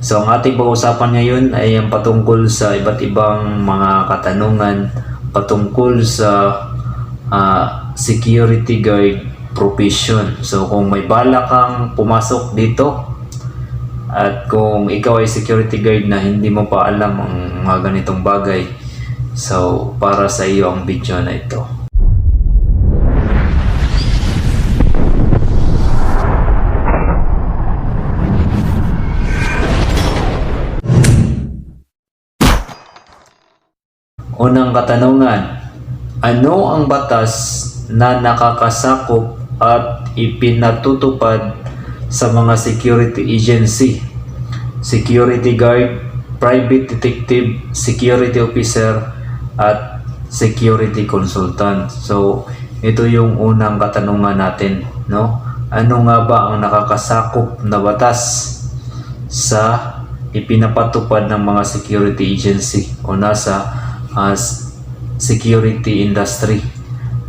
So ang ating pag-usapan ngayon ay ang patungkol sa iba't ibang mga katanungan patungkol sa security guard profession. So kung may balak kang pumasok dito at kung ikaw ay security guard na hindi mo pa alam ang mga ganitong bagay, so para sa iyo ang video na ito. Unang katanungan, ano ang batas na nakakasakop at ipinatutupad sa mga security agency, security guard, private detective, security officer, at security consultant? So, ito yung unang katanungan natin, no? Ano nga ba ang nakakasakop na batas sa ipinapatupad ng mga security agency o nasa security industry,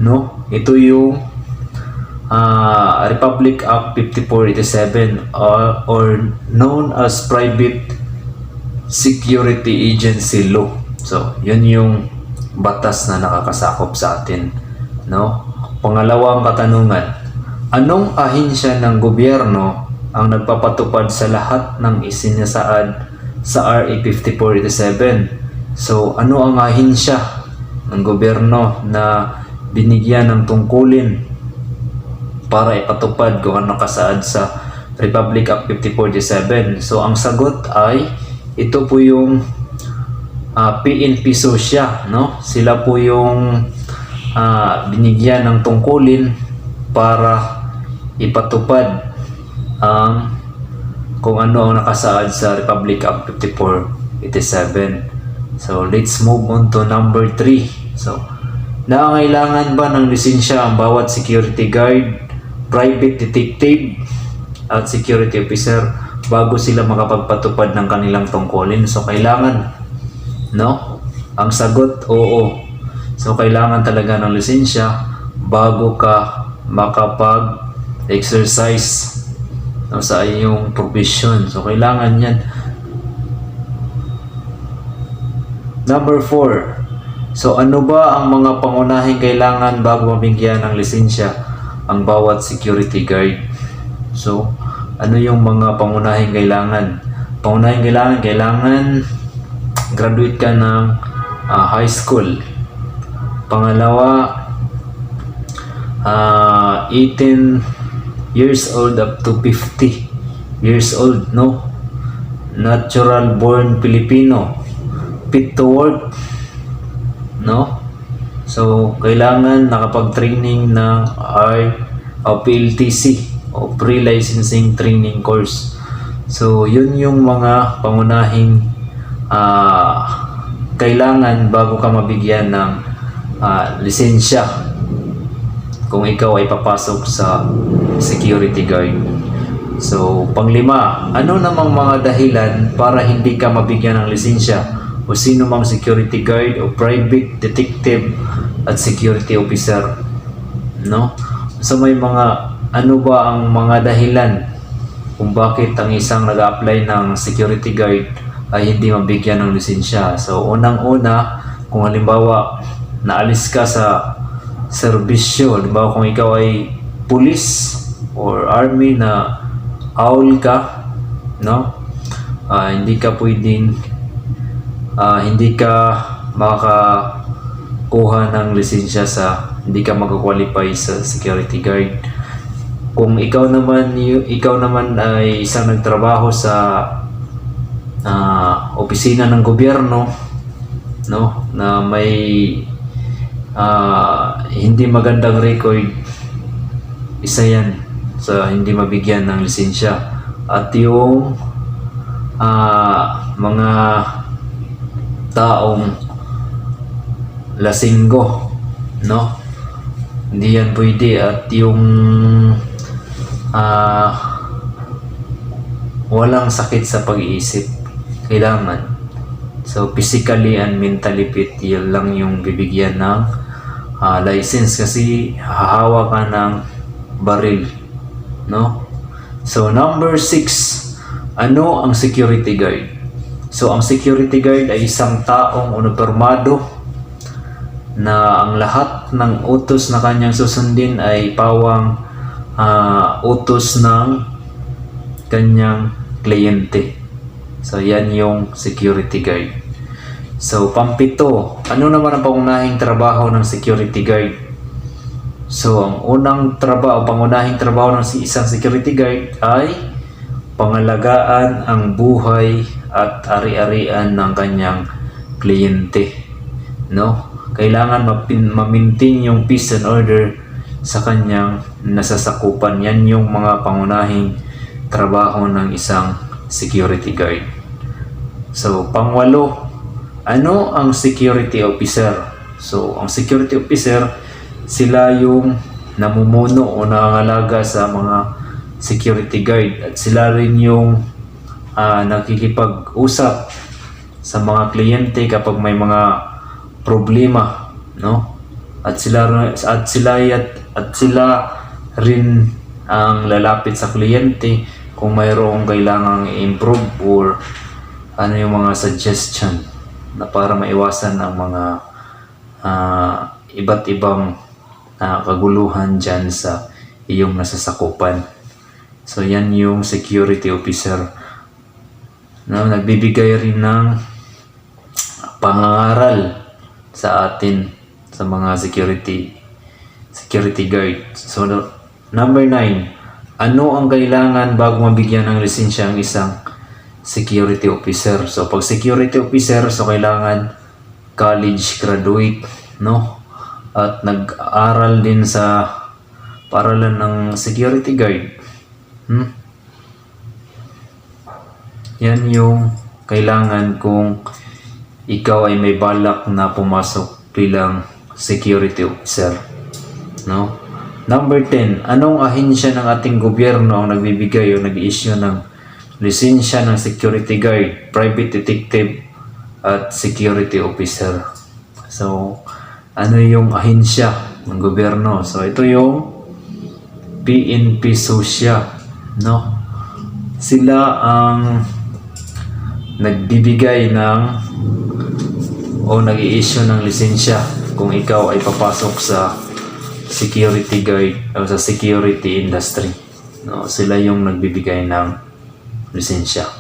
no? Ito yung Republic Act 5487 or known as Private Security Agency Law. So yun yung batas na nakakasakop sa atin, no? Pangalawang katanungan, anong ahensya ng gobyerno ang nagpapatupad sa lahat ng isinasaad sa RA 5487? So ano ang ahensya ng gobyerno na binigyan ng tungkulin para ipatupad kung ano nakasaad sa Republic Act 5047? So ang sagot ay ito po yung PNP SOSIA, no? Sila po yung binigyan ng tungkulin para ipatupad ang kung ano ang nakasaad sa Republic Act 5487. So let's move on to number 3. So, nangangailangan ba ng lisensya ang bawat security guard, private detective, at security officer bago sila makapagpatupad ng kanilang tungkulin? So kailangan, no? Ang sagot, oo. So kailangan talaga ng lisensya bago ka makapag-exercise, no, sa iyong profession. So kailangan yan. Number 4. So ano ba ang mga pangunahing kailangan bago mabigyan ng lisensya ang bawat security guard? So ano yung mga pangunahing kailangan? Pangunahing kailangan, kailangan graduate ka ng high school. Pangalawa, 18 years old up to 50 years old, no? Natural born Filipino. Fit to work, no? So, kailangan nakapag-training ng R o PLTC o Pre-Licensing Training Course. So, yun yung mga pangunahing kailangan bago ka mabigyan ng lisensya kung ikaw ay papasok sa security guard. So, panglima, ano namang mga dahilan para hindi ka mabigyan ng lisensya o sino mang security guard o private detective at security officer, no? So may mga ano ba ang mga dahilan kung bakit ang isang nag-apply ng security guard ay hindi mabigyan ng lisensya? So unang-una, kung halimbawa naalis ka sa serbisyo, halimbawa kung ikaw ay police or army na owl ka, no? Hindi ka pwedeng hindi ka makakakuha ng lisensya sa hindi ka magko-qualify sa security guard. Kung ikaw naman ay isang nagtrabaho sa opisina ng gobyerno, no, na may hindi magandang record, isa yan sa hindi mabigyan ng lisensya. At yung mga taong lasinggo, no? Hindi yan pwede. At yung walang sakit sa pag-iisip, kailangan. So, physically and mentally fit, yun lang yung bibigyan ng license kasi hahawa ka ng baril, no? So, number 6, Ano ang security guard? So, ang security guard ay isang taong unipormado na ang lahat ng utos na kanyang susundin ay pawang utos ng kanyang kliyente. So, yan yung security guard. So, pampito, ano naman ang pangunahing trabaho ng security guard? So, ang unang trabaho, pangunahing trabaho ng isang security guard ay pangalagaan ang buhay at ari-arian ng kanyang kliyente. No? Kailangan ma-maintain yung peace and order sa kanyang nasasakupan. Yan yung mga pangunahing trabaho ng isang security guard. So, pangwalo, ano ang security officer? So, ang security officer, sila yung namumuno o nangangalaga sa mga security guard at sila rin yung nakikipag-usap sa mga kliyente kapag may mga problema, no? At sila rin ang lalapit sa kliyente kung mayroong kailangang i-improve or ano yung mga suggestion na para maiwasan ang mga iba't ibang kaguluhan dyan sa iyong nasasakupan. So yan yung security officer. No, nagbibigay rin ng pangangaral sa atin sa mga security security guard. So number 9, ano ang kailangan bago mabigyan ng lisensya ang isang security officer? So pag security officer, so kailangan college graduate, no? At nag-aral din sa paaralan ng security guard. Yan yung kailangan kung ikaw ay may balak na pumasok bilang security officer. No? Number 10, anong ahensya ng ating gobyerno ang nagbibigay o nag-issue ng lisensya ng security guard, private detective, at security officer? So, ano yung ahensya ng gobyerno? So, ito yung PNP SOSIA, no? Sila ang nagbibigay ng o nag-i-issue ng lisensya kung ikaw ay papasok sa security guard o sa security industry. No, sila yung nagbibigay ng lisensya.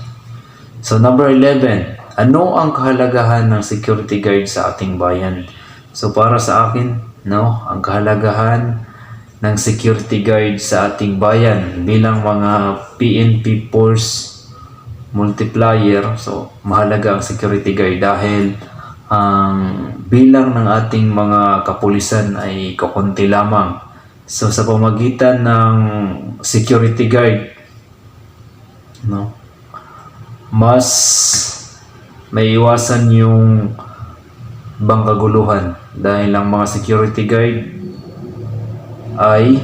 So number 11, ano ang kahalagahan ng security guard sa ating bayan? So para sa akin, no, ang kahalagahan ng security guard sa ating bayan bilang mga PNP force multiplier, so mahalaga ang security guard dahil ang bilang ng ating mga kapulisan ay kukunti lamang. So sa pamagitan ng security guard, no, mas maiiwasan yung bangkaguluhan dahil ang mga security guard ay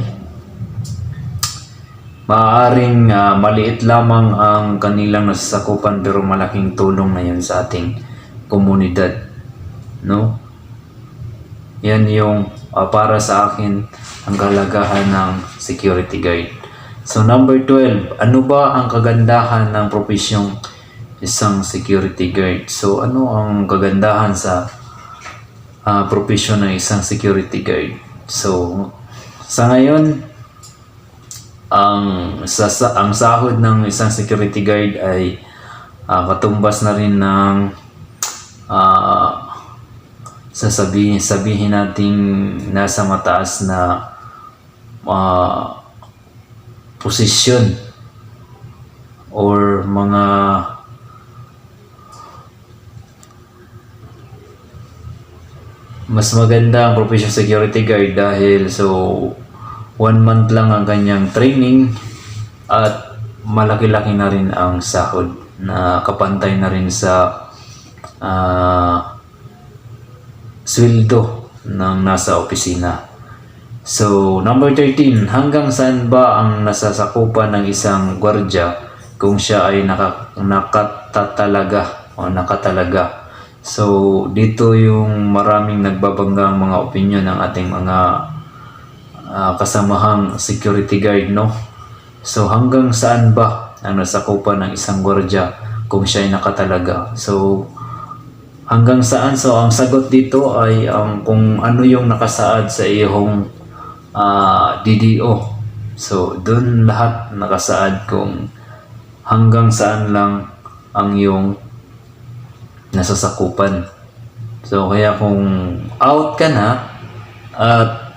maaaring maliit lamang ang kanilang nasasakupan pero malaking tulong na yun sa ating komunidad. No? Yan yung para sa akin ang kahalagahan ng security guard. So number 12, ano ba ang kagandahan ng propesyong isang security guard? So ano ang kagandahan sa propesyon ng isang security guard? So sa ngayon, ang sahod ng isang security guard ay katumbas na rin ng sasabihin sabihin nating nasa mataas na posisyon or mga mas maganda ang profession security guard dahil so one month lang ang kanyang training at malaki-laki na rin ang sahod na kapantay na rin sa sweldo ng nasa opisina. So, number 13, hanggang saan ba ang nasasakupan ng isang gwardya kung siya ay nakatatalaga o nakatalaga? So, dito yung maraming nagbabanggang mga opinion ng ating mga kasamahang security guard, no? So, hanggang saan ba ang nasakupan ng isang gwardiya kung siya ay nakatalaga? So, hanggang saan? So, ang sagot dito ay ang kung ano yung nakasaad sa iyong DDO. So, doon lahat nakasaad kung hanggang saan lang ang iyong nasasakupan. So, kaya kung out ka na at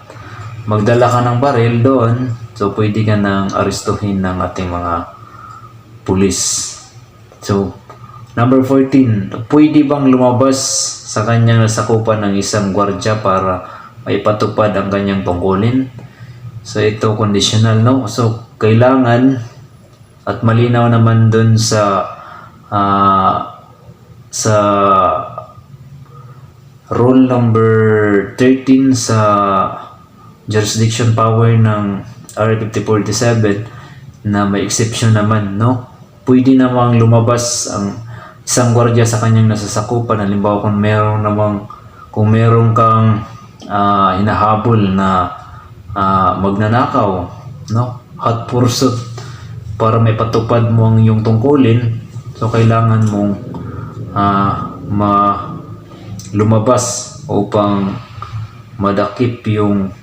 magdala ka ng baril doon, so pwede ka nang arestuhin ng ating mga pulis. So, number 14, pwede bang lumabas sa kanyang nasakupan ng isang gwardya para maipatupad ang kanyang tungkulin? So, ito conditional, no? So, kailangan at malinaw naman dun sa rule number 13 sa jurisdiction power ng RA 5047 na may exception naman, no? Pwede namang lumabas ang isang gwardiya sa kanyang nasasakupan. Halimbawa, kung meron kang hinahabol na magnanakaw, no? Hot pursuit para may patupad mo ang iyong tungkulin, so kailangan mong ma lumabas upang madakip yung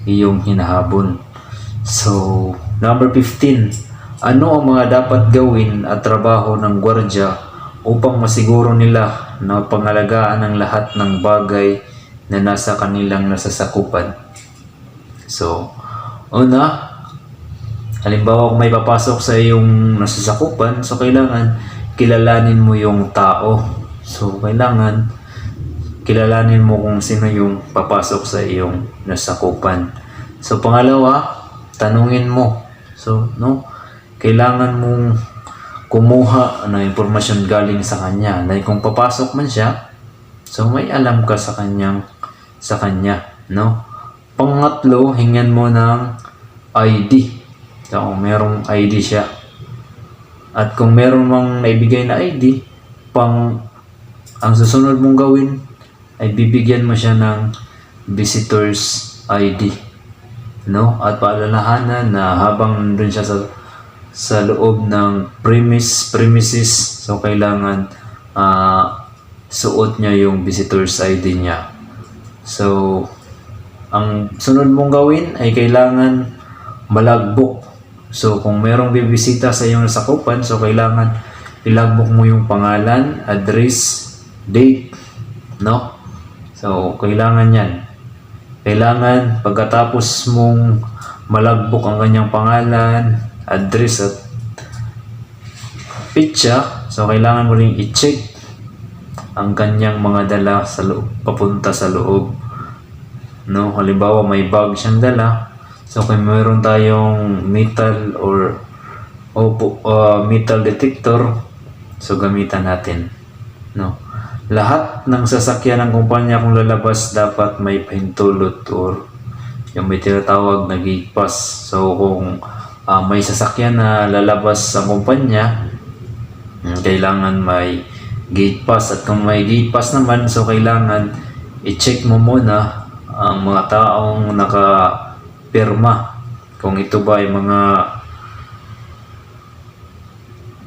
iyong hinahabol. So, number 15, ano ang mga dapat gawin at trabaho ng gwardiya upang masiguro nila na pangalagaan ang lahat ng bagay na nasa kanilang nasasakupan? So, una, halimbawa kung may papasok sa iyong nasasakupan, so kailangan kilalanin mo yung tao. So, kailangan kilalanin mo kung sino yung papasok sa iyong nasakupan. So, pangalawa, tanungin mo. So, no, kailangan mong kumuha ng impormasyon galing sa kanya. Dahil kung papasok man siya, so may alam ka sa kanya, no? Pangatlo, hingan mo ng ID. So, kung merong ID siya. At kung meron mang naibigay na ID, ang susunod mong gawin ay bibigyan mo siya ng visitor's ID. No? At paalalahanan na habang nandun siya sa loob ng premises, so kailangan suot niya yung visitor's ID niya. So, ang sunod mong gawin ay kailangan malogbook. So, kung merong bibisita sa iyong nasakupan, so kailangan ilogbook mo yung pangalan, address, date, no? So, kailangan yan. Kailangan pagkatapos mong malogbook ang kanyang pangalan, address at petsa, so kailangan mo rin i-check ang kanyang mga dala sa loob, papunta sa loob. No? Halimbawa, may bag siyang dala. So, kung meron tayong metal or opo, metal detector, so gamitan natin. No? Lahat ng sasakyan ng kumpanya kung lalabas, dapat may pahintulot or yung may tinatawag na gate pass. So kung may sasakyan na lalabas sa kumpanya, kailangan may gate pass. At kung may gate pass naman, so kailangan i-check mo muna ang mga taong nakapirma. Kung ito ba ay mga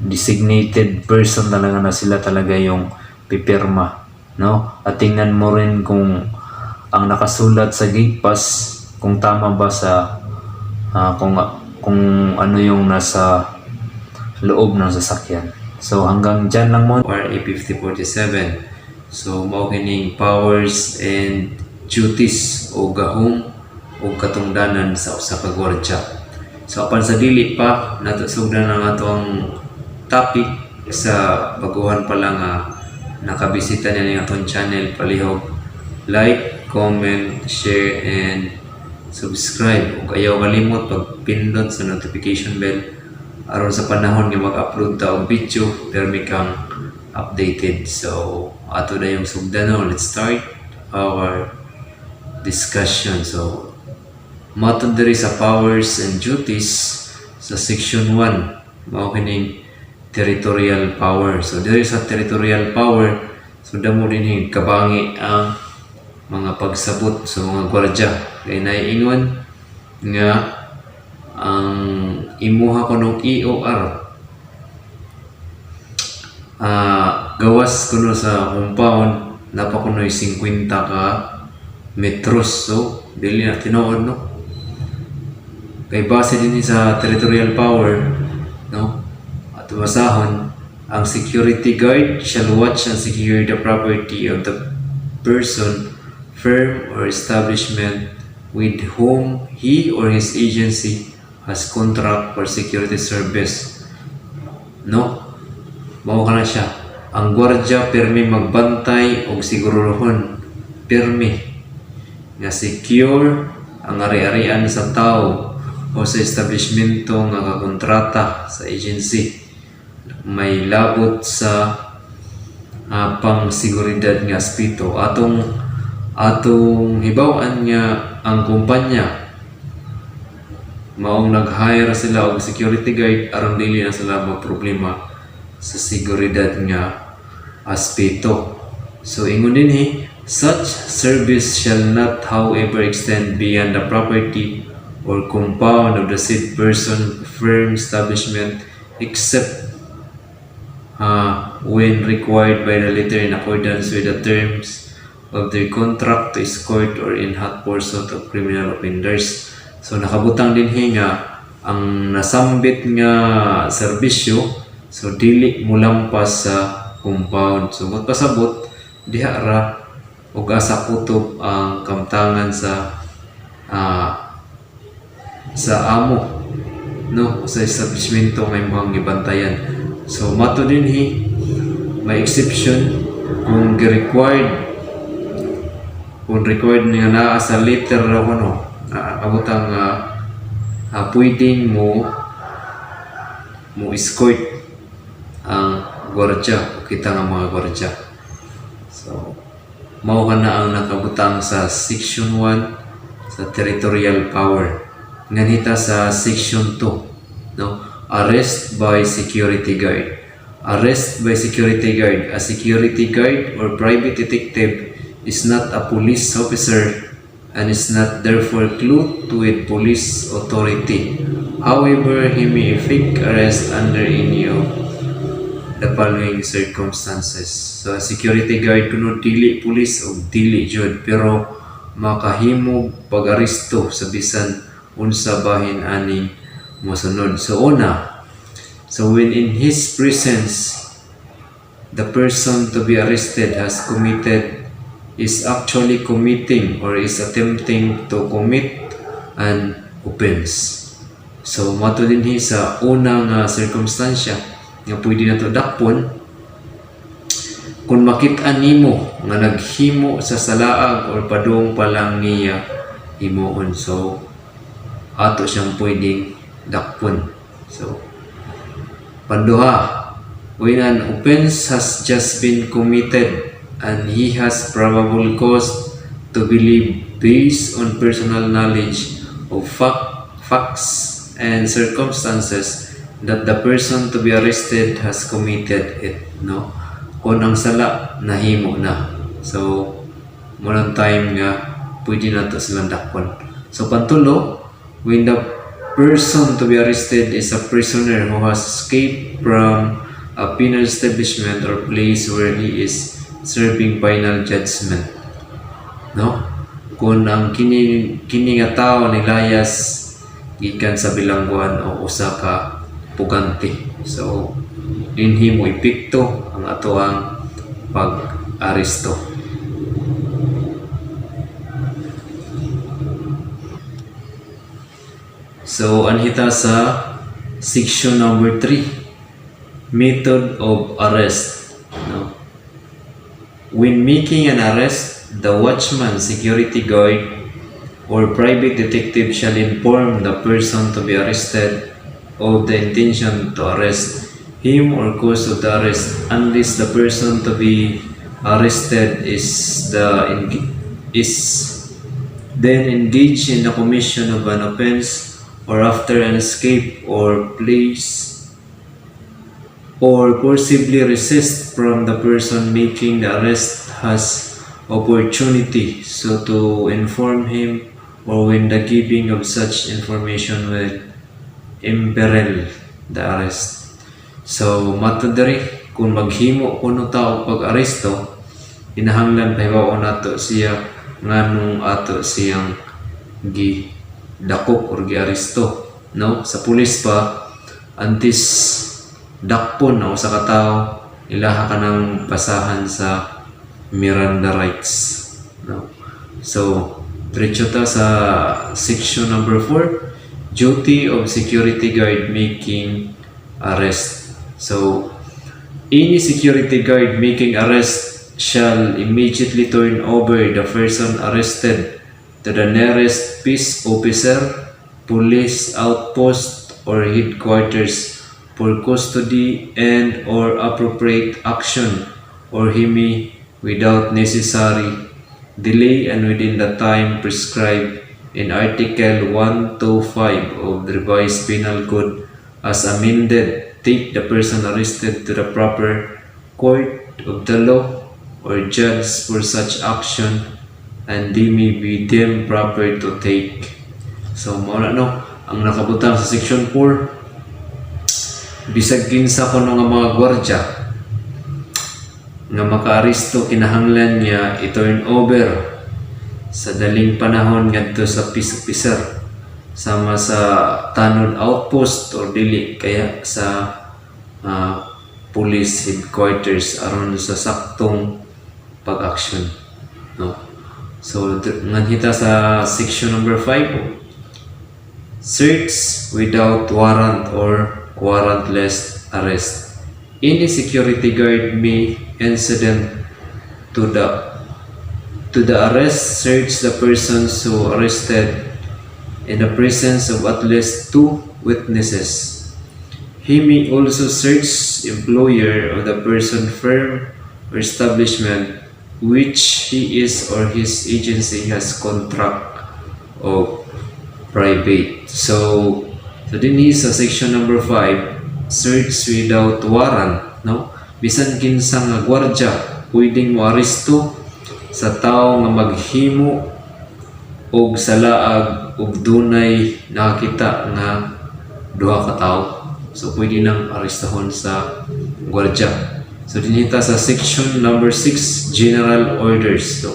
designated person talaga na sila talaga yung pipirma, no? At tingnan mo rin kung ang nakasulat sa gate pass, kung tama ba sa kung ano yung nasa loob ng sasakyan. So hanggang dyan lang mo. RA 5047. So mao kining powers and duties o gahom o katungdanan sa usa ka gwardiya. So apan sa dili pa nato sugdan ang atong topic, sa baguhan pa lang nga nakabisita niya ning atong channel, palihog like, comment, share and subscribe ug ayaw kalimot pagpindot sa notification bell aron sa panahon nga mag-upload ta og video, permi kang updated. So ato na yung sugdan, no? Let's start our discussion. So matod diri sa powers and duties sa section 1, mao kining territorial power. So diri sa territorial power, so damo dinhi kabangi ang mga pagsabot sa mga gwardiya kay naiingon nga ang imuha kunong EOR. Gawas kuno sa compound naa pa kuno'y 50 ka metros. So dili na tinuod, no, kay base din sa territorial power, no? At basahon, ang security guard shall watch and secure the property of the person, firm, or establishment with whom he or his agency has contract for security service. No? Mao kana siya. Ang gwardya pirmi magbantay og siguruhon pirmi nga secure ang ari-arian sa tao o sa establishmento nga kakontrata sa agency may labot sa pang-seguridad nga aspeto. Atong hibaw-an nga ang kumpanya maong nag-hire sila og security guard aron dili na sila magproblema sa seguridad nga aspeto. So ingon dinhi, such service shall not, however, extend beyond the property or compound of the said person, firm, establishment, except when required by the letter in accordance with the terms of their contract to escort or in hot pursuit of criminal offenders. So nakabutang dinhi nga ang nasambit nga serbisyo, so dili mulampas sa compound. So pasabot diha ra ug asa kutob ang kamtangan sa amo, no, sa establishmento nga imong gibantayan. So mato dinhi, may exception kung gi-required, kung required nga naa sa letter raw kuno na kabutang nga pwedeng mo escort ang gwardiya o kita nga mga gwardiya. So mao kana ang nakabutang sa section 1 sa territorial power. Nganhita sa section 2, no? Arrest by security guard. Arrest by security guard. A security guard or private detective is not a police officer and is not therefore clothed with police authority. However, he may effect arrest under any of the following circumstances. So, a security guard kuno dili police o dili jud, pero makahimog pag-aresto sa bisan unsa bahin aning mosunod. So una, so when in his presence the person to be arrested has committed, is actually committing, or is attempting to commit an offense. So mato dinhi sa una nga circumstansya nga pwede nato dakpon, kung makit-an nimo nga naghimo sa salaag or padung pa lang niya himuon, so ato siyang pwedeng dakpon. So panduha, when an offense has just been committed and he has probable cause to believe, based on personal knowledge of facts and circumstances, that the person to be arrested has committed it, no? Kung ang sala nahimo na, so mao nang time nga pwede nato silang dakpon. So pantulo, when the person to be arrested is a prisoner who has escaped from a penal establishment or place where he is serving final judgment, no? Kung ang kini nga tao nilayas gikan sa bilangguan o usa ka pugante, so dinhi mo epekto ang atoang pag-aresto. So anhita sa section number 3, method of arrest, no? When making an arrest, the watchman, security guard, or private detective shall inform the person to be arrested of the intention to arrest him or cause of the arrest, unless the person to be arrested is then engaged in the commission of an offense or after an escape or place or forcibly resist from the person making the arrest has opportunity so to inform him or when the giving of such information will imperil the arrest. So mato diri Kung maghimo kuno ta og pag-aresto, kinahanglan pahibaw-on nato siya nganong ato siyang gidakop or giaresto, no? Sa pulis pa, antes dakpon ang usa ka tawo, ilaha ka ng basahan sa Miranda rights, no? So diretso ta sa section number 4, duty of security guard making arrest. So any security guard making arrest shall immediately turn over the person arrested to the nearest peace officer, police outpost, or headquarters for custody and or appropriate action, or he may, without necessary delay and within the time prescribed in Article 125 of the Revised Penal Code as amended, take the person arrested to the proper court of the law or judge for such action and they may be deemed proper to take. So, mao na, no, ang nakabutang sa section 4, bisag kinsa kuno nga mga gwardiya nga makaaresto, kinahanglan niya i-turn over sa daling panahon ngadto sa peace officer sama sa tanod outpost or dili kaya sa police headquarters aron sa saktong pag-action, no? So nganhi ta sa section number 5, search without warrant or warrantless arrest. Any security guard may, incident to the arrest, search the persons who arrested in the presence of at least two witnesses. He may also search employer of the person, firm, or establishment which he is or his agency has contract of private. So dinhi sa section number 5, search without warrant, no? Bisan kinsa nga gwardya pwedeng moaresto sa tawo nga maghimo og salaag ug dunay nakakita nga duha ka tawo. So pwede nang arestahon sa gwardya. So dinhi ta sa section number 6, general orders. So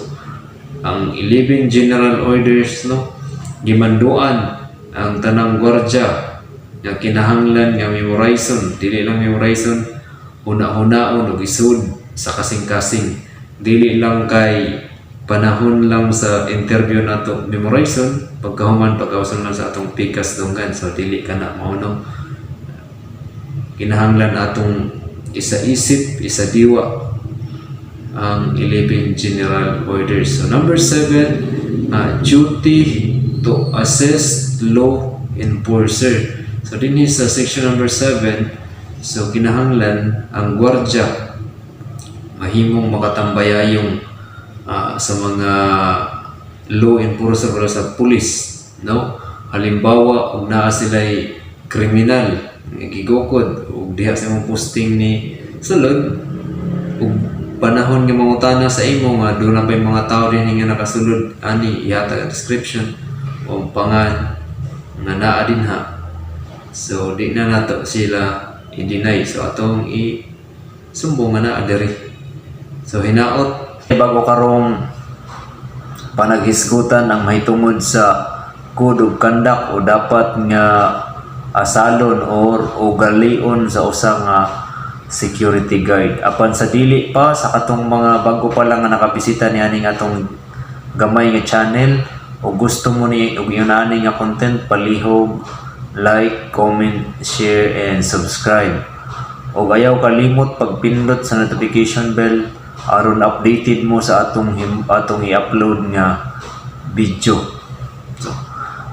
ang 11 general orders, no, gimanduan ang tanang gwardya nga kinahanglan nga memorizon, dili lang memorizon, huna-hunaon ug isud sa kasing-kasing. Dili lang kay panahon lang sa interview nato memorizon, pagkahuman pagkauson lang sa atong pikas dunggan. So dili ka na mao, no? Kinahanglan atong isa-isip, isa-diwa ang 11 general orders. So number 7, duty to assist law enforcer. So dinhi sa section number 7, so kinahanglan ang gwardya mahimong makatambayayong sa mga law enforcer o sa pulis, no? Halimbawa, ug naa sila'y kriminal nga gigukod ug diha sa imong posting ni sulod ug panahon nga mangutana sa imo nga duna pay mga tao din nga nakasulod ani, ihatag ang description o pangan nga naa dinha. So di na nato sila i-deny, so atong i sumbong nga naa diri. So hinaot bago karong panaghisgutan ang mahitungod sa code of conduct o dapat nga asalon or ugalion sa usa nga security guard. Apan sa dili pa, sa katong mga bago pa lang nga nakabisita ni aning atong gamay nga channel o gusto mo ni og ingon ani nga content, palihog like, comment, share and subscribe. Og ayaw kalimot pagpindot sa notification bell aron updated mo sa atong i-upload nga video. So,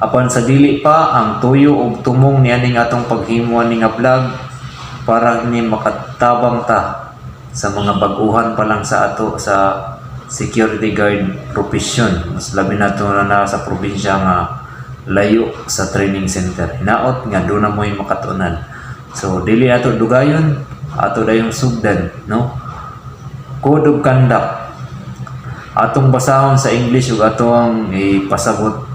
apan sa dili pa, ang tuyo og tumong ni aning atong paghimo ani nga vlog para ni makatabang ta sa mga bag-uhan pa lang sa ato sa security guard profession, mas labi na to na sa probinsya nga layo sa training center. Hinaot nga duna mo'y makatunan. So dili ato dugayon, ato dayong sugdan, no? Code of conduct, atong basahon sa English ug ato ang ipasabot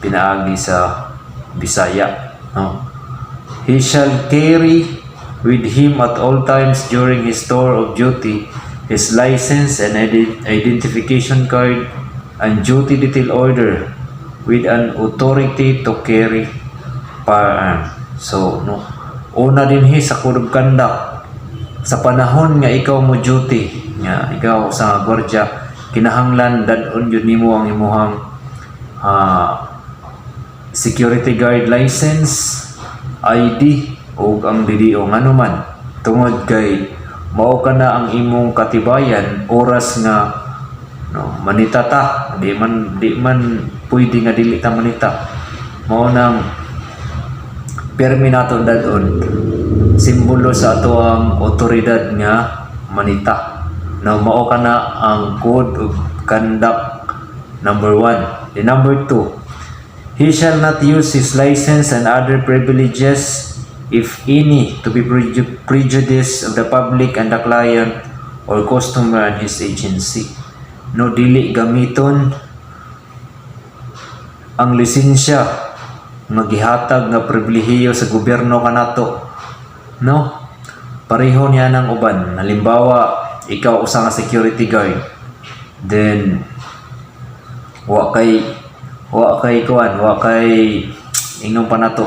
pinaagi sa Bisaya, no? He shall carry with him at all times during his tour of duty his license and identification card and duty detail order with an authority to carry firearm. So, no, una dinhi sa Code of Conduct, sa panahon nga ikaw mo duty, nga ikaw sa gwardiya, kinahanglan dad-on gyud nimo ang imuhang security guard license, ID ug ang DDO. Ngano man? Tungod kay mao kana ang imong katibayan oras nga, no, manita ta. Di man pwede nga dili ta manita. Mao nang permi nato dad-on, simbolo sa ato ang otoridad nga manita, no? Mao kana ang Code of Conduct number one. The number two, he shall not use his license and other privileges, if any, to be prejudice of the public and the client or customer and his agency. No, dili gamiton ang lisensya nga gihatag nga pribilehiyo sa gobyerno kanato. No? Pareho niya ng uban. Halimbawa, ikaw usa nga security guard. Then wa kay kuan, wa kay ingon pa nato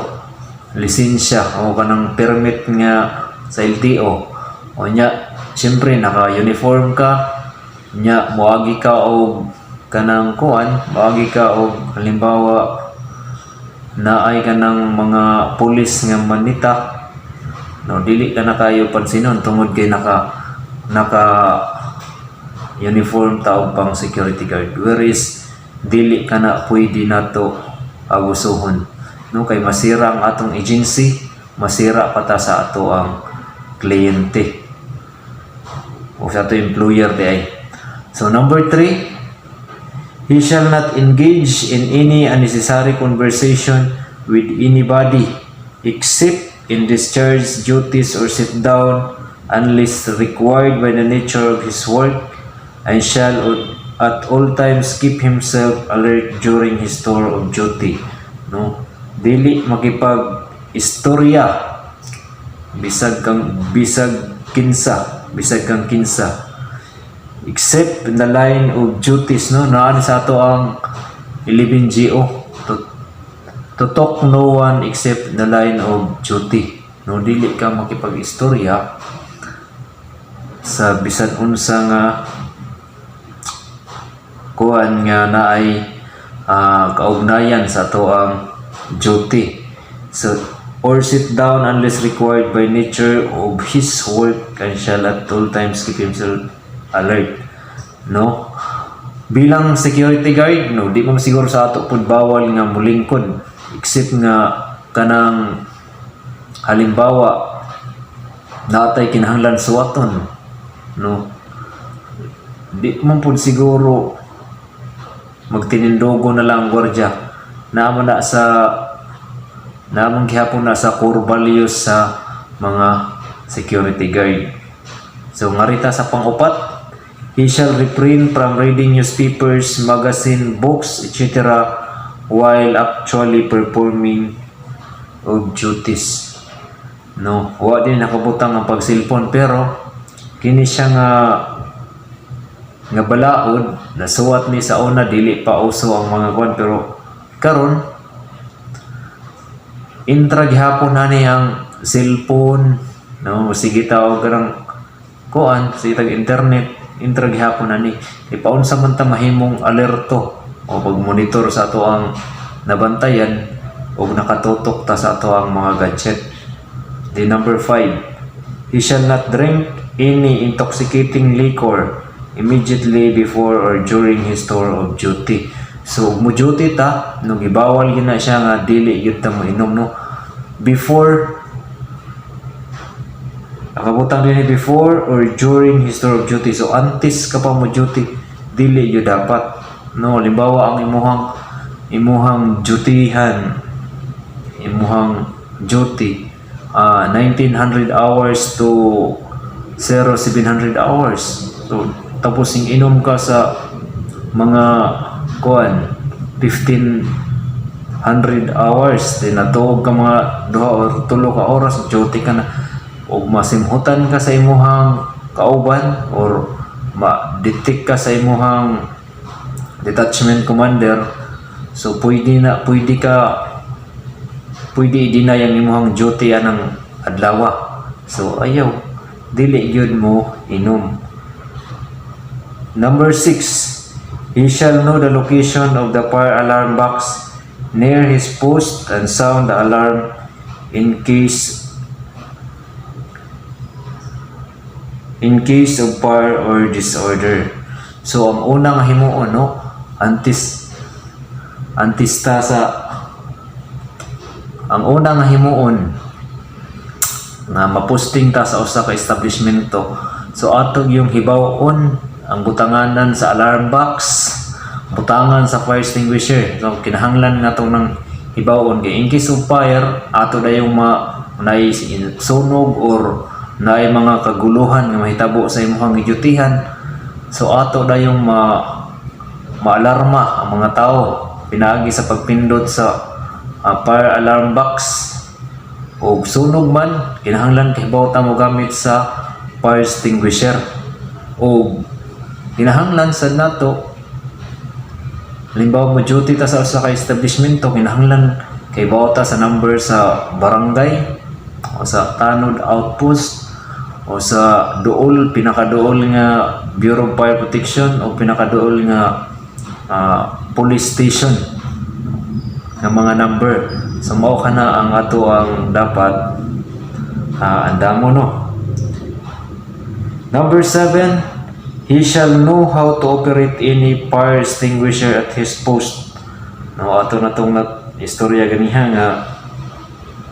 lisensya o kanang permit nga sa LTO. O nya, siyempre naka-uniform ka nya, moagi ka og kanang kuan, moagi ka og halimbawa naay kanang mga pulis nga manita, no, dili ka na kayo pansinon tungod kay naka uniform ta og pang security guard, whereas dili ka na pwede nato abusuhon, no, kay masira ang atong agency, masira pa ta sa ato ang kliyente o sa ato employer di ay. So number three, he shall not engage in any unnecessary conversation with anybody except in discharge duties or sit down unless required by the nature of his work and shall at all times keep himself alert during his tour of duty. No, dili makipag istorya bisag kang bisag kinsa, bisag kang kinsa, except in the line of duties, no? Naa ni sa ato ang 11 GO to talk no one except in the line of duty, no? Dili ka makipag-istorya sa bisan unsa nga kuan nga naay kaugnayan sa ato ang duty. So or sit down unless required by nature of his work and shall at all times keep himself alert, no? Bilang security guard, no, di man siguro sa ato pud bawal nga mulingkod except nga kanang halimbawa natay kinahanglan suwaton, no? Di man pud siguro magtinindugo na lang ang gwardiya. Naa man gihapon na sa core values sa mga security guard. So ngarita sa pang-upat, he shall refrain from reading newspapers, magazine, books, etc. while actually performing of duties. No, wa din nakabutang ang pag-cellphone, pero kini siya nga nga balaod nasuwat ni sa una, dili pa uso ang mga kuan, pero karon intra gihapon na ni ang cellphone, no? Sige ta og kanang kuan, sige tag internet, intra gihapon na ni. Ipaunsa man ta mahimong alerto o pag-monitor sa ato ang nabantayan og nakatutok ta sa ato ang mga gadget. The number five, he shall not drink any intoxicating liquor immediately before or during his tour of duty. So, mo duty ta, no, gibawal gyud na siya nga dili gyud ta moinom, no? Before, nakabutang din before or during his tour of duty. So, antes ka pa mo duty, dili gyud dapat. No, limbawa ang imuhang dutyhan, imuhang duty 1900 hours to 0700 hours. So tapos yung inom ka sa mga kuan 1500 hours, then natuog ka mga 2 or 3 ka oras, duty ka na. ug masimhutan ka sa imuhang kauban or ma-detect ka sa imuhang detachment commander, so pwede na pwede ka pwede i-deny ang imuhang duty anang adlaw. So ayaw, dili gyud mo inom. Number 6, he shall know the location of the fire alarm box near his post and sound the alarm in case of fire or disorder. So ang unang himuon, no, antes ta sa ang unang himuon nga maposting ta sa usa ka establishmento. So ato yung hibaw-on ang butanganan sa alarm box, butangan sa fire extinguisher. So kinahanglan nga tong nang hibaw-on kay in case of fire, ato dayong ma naay sunog or naay mga kaguluhan nga mahitabo sa imong gidyutihan. So ato dayong maalarma ang mga tao pinaagi sa pagpindot sa fire alarm box o sunog man, kinahanglan kahibaw ta mo gamit sa fire extinguisher. O kinahanglan sad nato, halimbawa mo duty ta sa usa ka establishmento, kinahanglan kahibaw ta sa number sa barangay o sa tanod outpost o sa duol, pinakaduol nga Bureau of Fire Protection o pinakaduol nga police station nga mga number. So mao kana ang ato ang dapat andamo, no. Number 7, he shall know how to operate any fire extinguisher at his post. No, ato na tong na istorya ganiha nga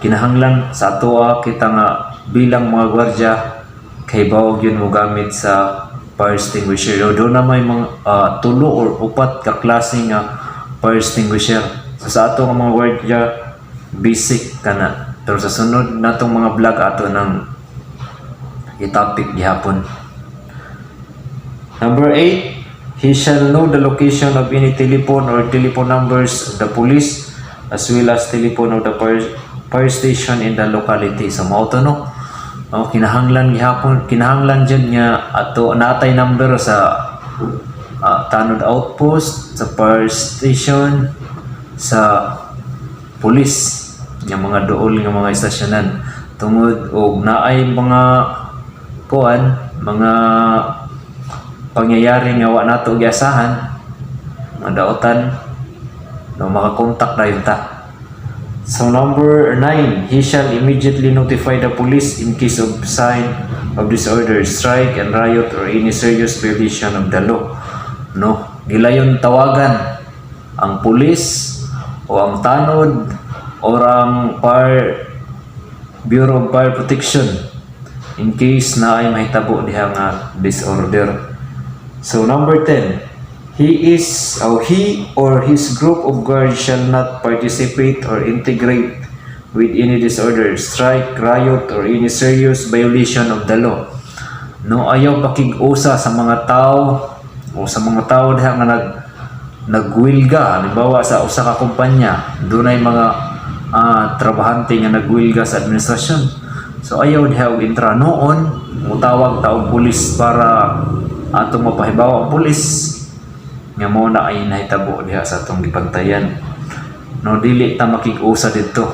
kinahanglan sa atoa kita nga bilang mga gwardiya kahibaw gyud mo gamit sa fire extinguisher. So, doon na may mga tulo or upat ka klase nga fire extinguisher. So sa ato nga mga gwardiya, basic kana. Pero sa sunod natong mga vlog, ato nang i-topic gihapon. Number 8, he shall know the location of any telephone or telephone numbers of the police as well as telephone of the fire station in the locality. So mao to, no. Oh, kinahanglan gihapon, kinahanglan jud nga ato natay number sa tanod outpost, sa fire station, sa police nga mga duol nga mga istasyonan tungod og naay mga kuan, mga pangyayari nga wa nato giasahan, mga daotan, no, makakontak dayon ta. So number 9, he shall immediately notify the police in case of sign of disorder, strike and riot or any serious violation of the law. No, gilayon tawagan ang pulis o ang tanod or ang fire Bureau of Fire Protection in case na ay mahitabo diha nga disorder. So number 10, he is or he or his group of guards shall not participate or integrate with any disorder, strike, riot or any serious violation of the law. No, ayaw pakig-usa sa mga tao o sa mga tao diha nga nagwilga. Halimbawa sa usa ka kumpanya, dunay mga trabahante nga nagwilga sa administrasyon. So ayaw diha og intra noon, mutawag ta og pulis para atong mapahibaw ang pulis nga mao na ay nahitabo diha sa atong gibantayan. No, dili ta makig-usa didto.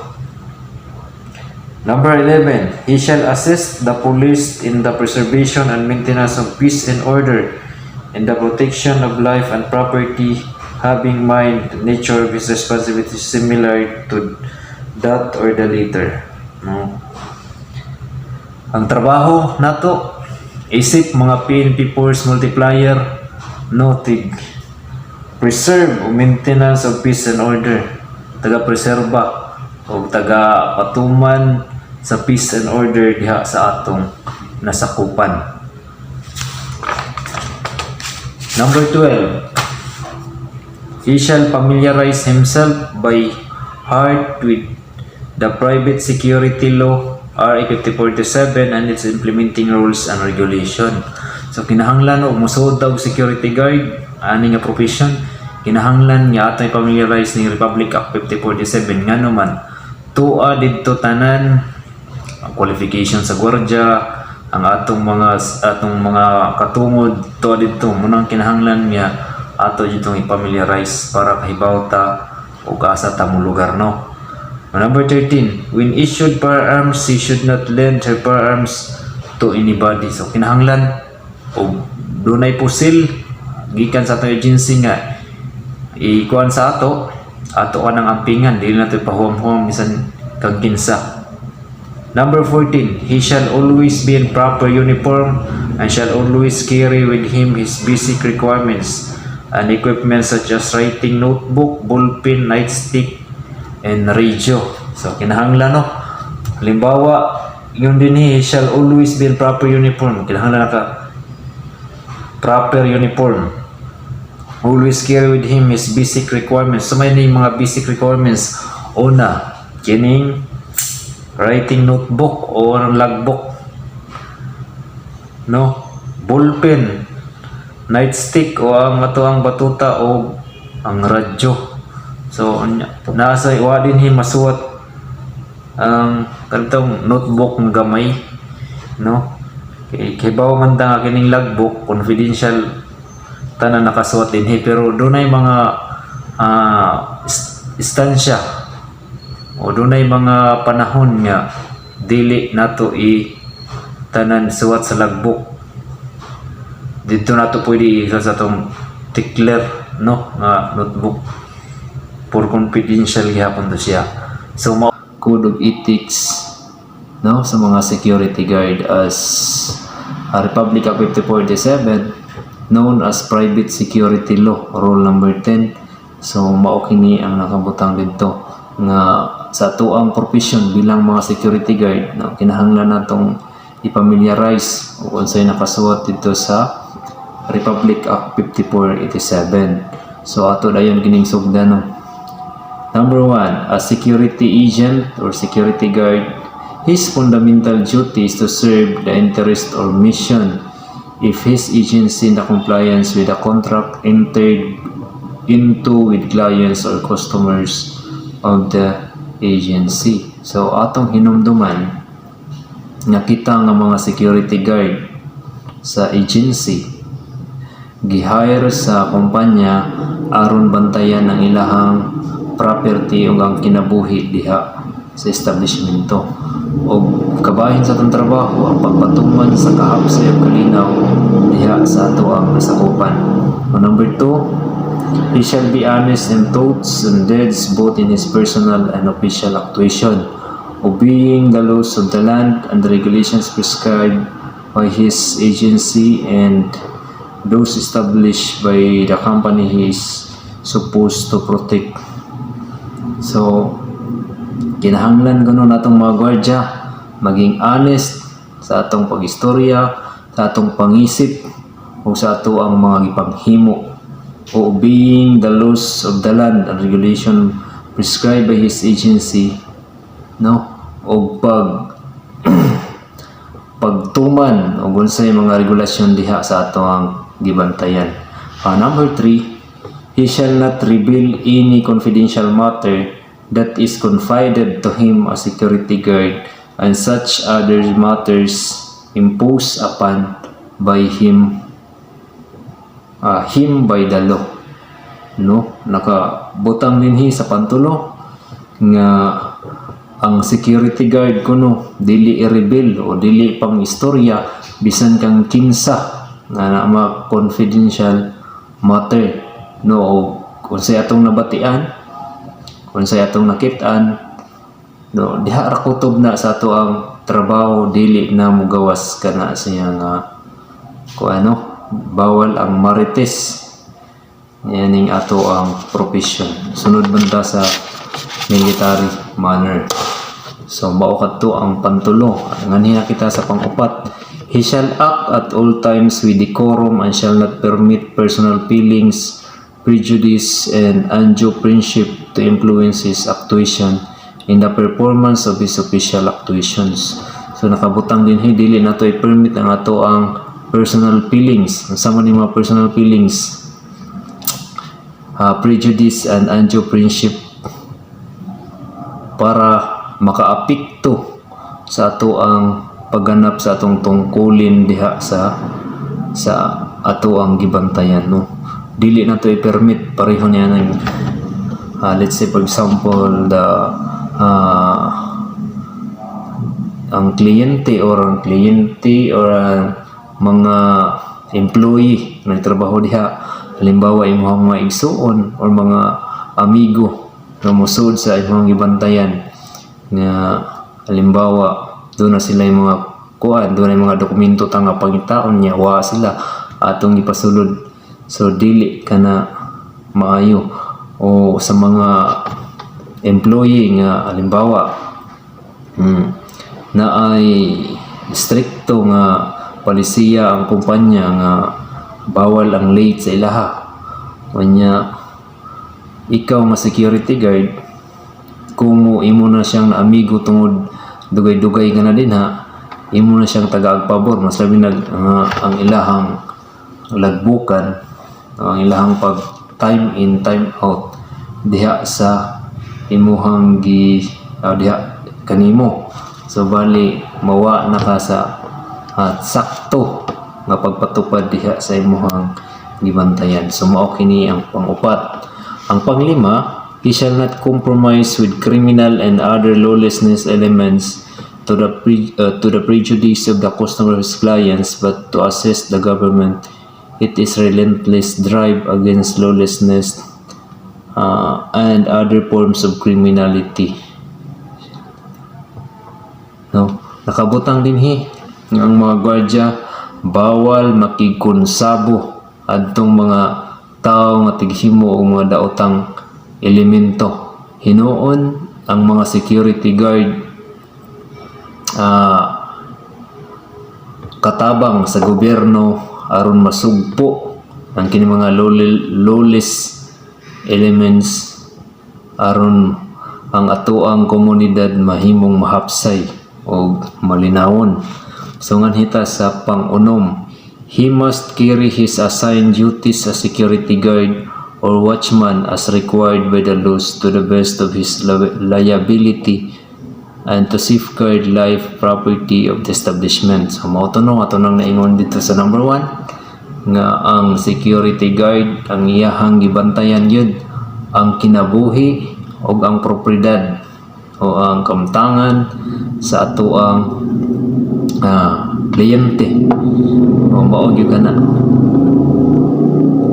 Number 11, he shall assist the police in the preservation and maintenance of peace and order, in the protection of life and property, having mind the nature of his responsibility similar to that or the latter. No? Ang trabaho nato, isip mga PNP force multiplier, no, tig preserve o maintenance of peace and order, taga preserba o taga patuman sa peace and order diha sa atong nasakupan. Number 12, he shall familiarize himself by heart with the Private Security Law, RA 5047, and its implementing rules and regulation. So kinahanglan og musuod og security guard ani nga profession, kinahanglan nga atoy familiarize ni Republic Act 5047, ngano man tuwa didto tanan ang qualification sa gwardiya, ang atong mga katungod to didto munang kinahanglan nga ato ditong i-familiarize para kahibaw ta og asa ta mo lugar, no? Number 13, when issued firearms, he should not lend her firearms to anybody. So kinahanglan og dunay pusil gikan sa atong agency nga ikuan sa ato, ato ka ng ampingan, dili nato pahuwam-huwam bisan kag kinsa. Number 14, he shall always be in proper uniform and shall always carry with him his basic requirements and equipment such as writing notebook, ballpen, nightstick, and radio. So, kinahanglan, no? Halimbawa, yun din, he shall always be in proper uniform. Kinahanglan naka proper uniform. Always carry with him his basic requirements. So, may ni mga basic requirements. Una, kining writing notebook o ang logbook. No? Ballpen, nightstick o ang atoang batuta o ang radyo. So, nasa wa din hi masuwat ang kanitong notebook nga gamay, no? Kay kibaw man ta nga kining logbook confidential tanan nakasuwat dinhi, pero dunay mga istansya o dunay mga panahon nga dili nato i tanan suwat sa logbook. Dito nato pwede isa sa atong tickler, no, nga notebook for confidential gihapon to siya. So mao code of ethics, no, sa mga security guard as Republic Act 5487, known as Private Security Law, Rule number 10. So mao kini ang nakabutang didto nga sa atuang profession bilang mga security guard, no, kinahanglan natong i-familiarize o unsay nakasuwat didto sa Republic Act 5487. So ato dayon kining sugdan, no. Number one, a security agent or security guard, his fundamental duty is to serve the interest or mission of his agency in the compliance with the contract entered into with clients or customers of the agency. So atong hinumduman nga kita nga mga security guard sa agency gi-hire sa kumpanya aron bantayan ang ilahang property ug ang kinabuhi diha sa establishmento. Og kabahin sa atong trabaho ang pagpatuman sa kahapsay ug kalinaw diha sa ato ang nasakupan. O number two, he shall be honest in thoughts and deeds, both in his personal and official actuation, obeying the laws of the land and the regulations prescribed by his agency and those established by the company he is supposed to protect. So, kinahanglan kuno natong mga gwardiya maging honest sa atong pag-istorya, sa atong pangisip, o sa ato ang mga gipanghimo, o obeying the laws of the land and regulation prescribed by his agency, no, o pagtuman og unsay mga regulasyon diha sa ato ang gibantayan. Number three, he shall not reveal any confidential matter that is confided to him as security guard and such other matters imposed upon by him by the law. No, nakabutang dinhi sa pantulo nga ang security guard kuno dili i-reveal o dili pang istorya bisan kang kinsa nga na mga confidential matter, no, o kung sa atong nabatian, kung sa atong nakit-an, no, diha ra kutob na sa ato ang trabaho, dili na mugawas kana siya nga kung ano, bawal ang marites. Yan yung ato ang profession. Sunod banda sa military manner. So mao kadto ang pantulo. Nganhi na kita sa pang-upat. He shall act at all times with decorum and shall not permit personal feelings, prejudice, and undue friendship to influence his actuation in the performance of his official actuations. So nakabutang din hi dili nato i-permit ang ato ang personal feelings. Unsa man yung mga personal feelings? Prejudice and undue friendship para makaapekto sa ato ang pagganap sa atong tungkulin diha sa ato ang gibantayan, no? Dili na to i-permit pareho niya ng let's say, for example, the ang kliyente or ang mga employee na nagtrabaho diha, halimbawa imong mga igsuon or mga amigo nga mosulod sa imong gibantayan, nga halimbawa doon na sila yung mga kuan, doon na yung mga dokumento ta nga pangitaon niya, wa sila atong ipasulod. So dili kana maayo. O sa mga employee nga halimbawa na ay strikto nga palisiya ang kumpanya nga bawal ang late sa ilaha. Unya ikaw nga security guard, kung mo imo na siyang amigo tungod dugay-dugay ka na din ha, imo na siyang tagaag pabor, mas labi nag ang ilahang lagbukan, ang ilahang pag time in, time out diha sa imuhang gi diha kanimo. So bali mawa na ka sa at sakto nga pagpatupad diha sa imuhang gibantayan. So mao kini ang pangupat. Ang panglima, he shall not compromise with criminal and other lawlessness elements to the prejudice of the customer's clients, but to assist the government it is relentless drive against lawlessness and other forms of criminality, no? Nakabutang dinhi nga ang mga gwardya bawal makigkonsabo adtong mga tawo nga tighimo og mga daotang elemento. Hinuon ang mga security guard katabang sa gobyerno aron masugpo ang kini mga lawless elements, aron ang atoang komunidad mahimong mahapsay og malinawon. So nganhi ta sa pang-unom, he must carry his assigned duties as security guard or watchman as required by the laws to the best of his liability and to safeguard life, property of the establishment. So mao to, no, ato nang naingon dito sa number one nga ang security guard, ang iyahang gibantayan yun ang kinabuhi o ang propriedad o ang kamtangan sa atoang kliyente o mao gyud kana.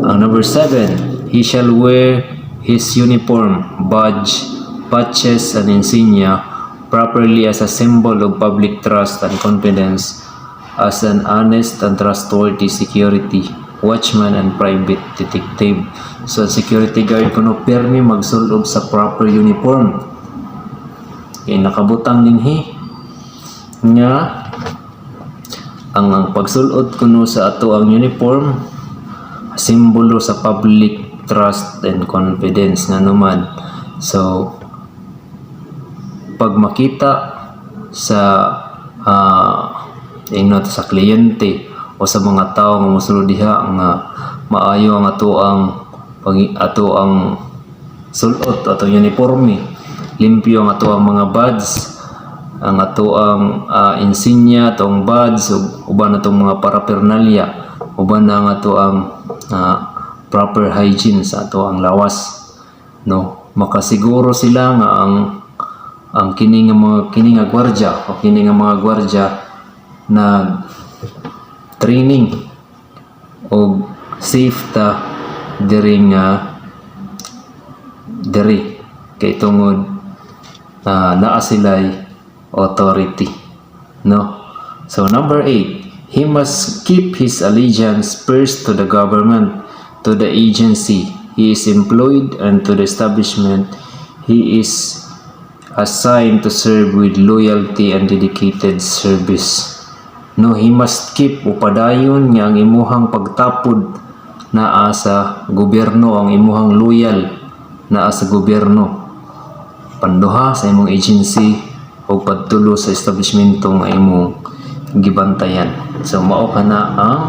Ang number 7, he shall wear his uniform, badge, patches, and insignia properly as a symbol of public trust and confidence as an honest and trustworthy security watchman and private detective. So, ang security guard kuno permi magsulob sa proper uniform. Kay nakabutang dinhi nga ang pagsulod kuno sa ato ang uniform simbolo sa public trust and confidence nga naman. So pag makita sa ingno sa kliyente o sa mga tao nga mosulod diha nga maayo ang ato ang pag ato ang sulot, atong uniforme, limpyo ang ato ang mga badge, ang ato ang insignia, atong badge ug uban atong mga paraphernalia, uban na ang ato ang proper hygiene sa ato ang lawas, no, makasiguro sila nga ang kini nga mga kini nga gwardiya o kini nga mga gwardiya nag training og safe ta diri nga diri kay tungod naa sila'y authority, no? So number 8, he must keep his allegiance first to the government, to the agency he is employed and to the establishment he is assigned to serve with loyalty and dedicated service, no? He must keep o padayon nga ang imuhang pagtapod naa sa gobyerno, ang imuhang loyal naa sa gobyerno, panduha sa imong agency o padtulo sa establishmento nga imong gibantayan. So mao kana ang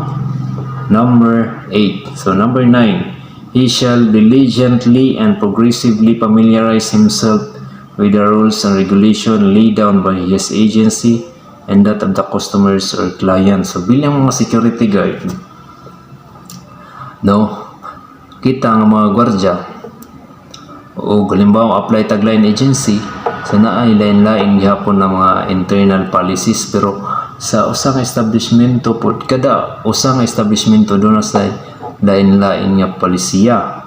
number 8. So number 9, he shall diligently and progressively familiarize himself with the rules and regulation laid down by his agency and that of the customers or clients. So bilang mga security guard, no, kita nga mga gwardya o halimbawa apply tag line agency sa naay lain-lain gihapon na mga internal policies, pero sa usa ka establishmento pod, kada usa nga establishmento duna sa lain-lain nga polisiya.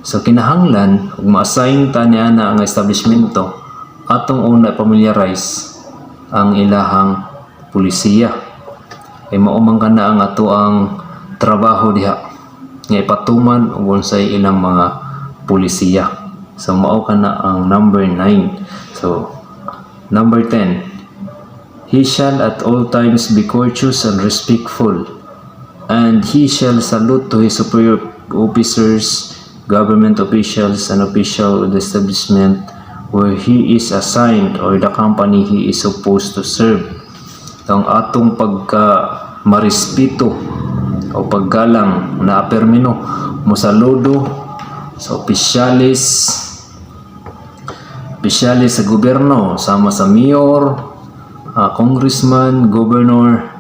So kinahanglan ug ma-assign ta niya na ang establishmento, atong una familiarize ang ilahang polisiya kay mao man kana ang ato ang trabaho diha nga ipatuman ug unsay ilang mga polisiya. So mao kana ang number 9. So number 10, he shall at all times be courteous and respectful, and he shall salute to his superior officers, government officials, and official of the establishment where he is assigned or the company he is supposed to serve. Ang atong pagka marespeto o paggalang na permino mosaludo sa opisyales sa gobyerno sama sa mayor, congressman, governor,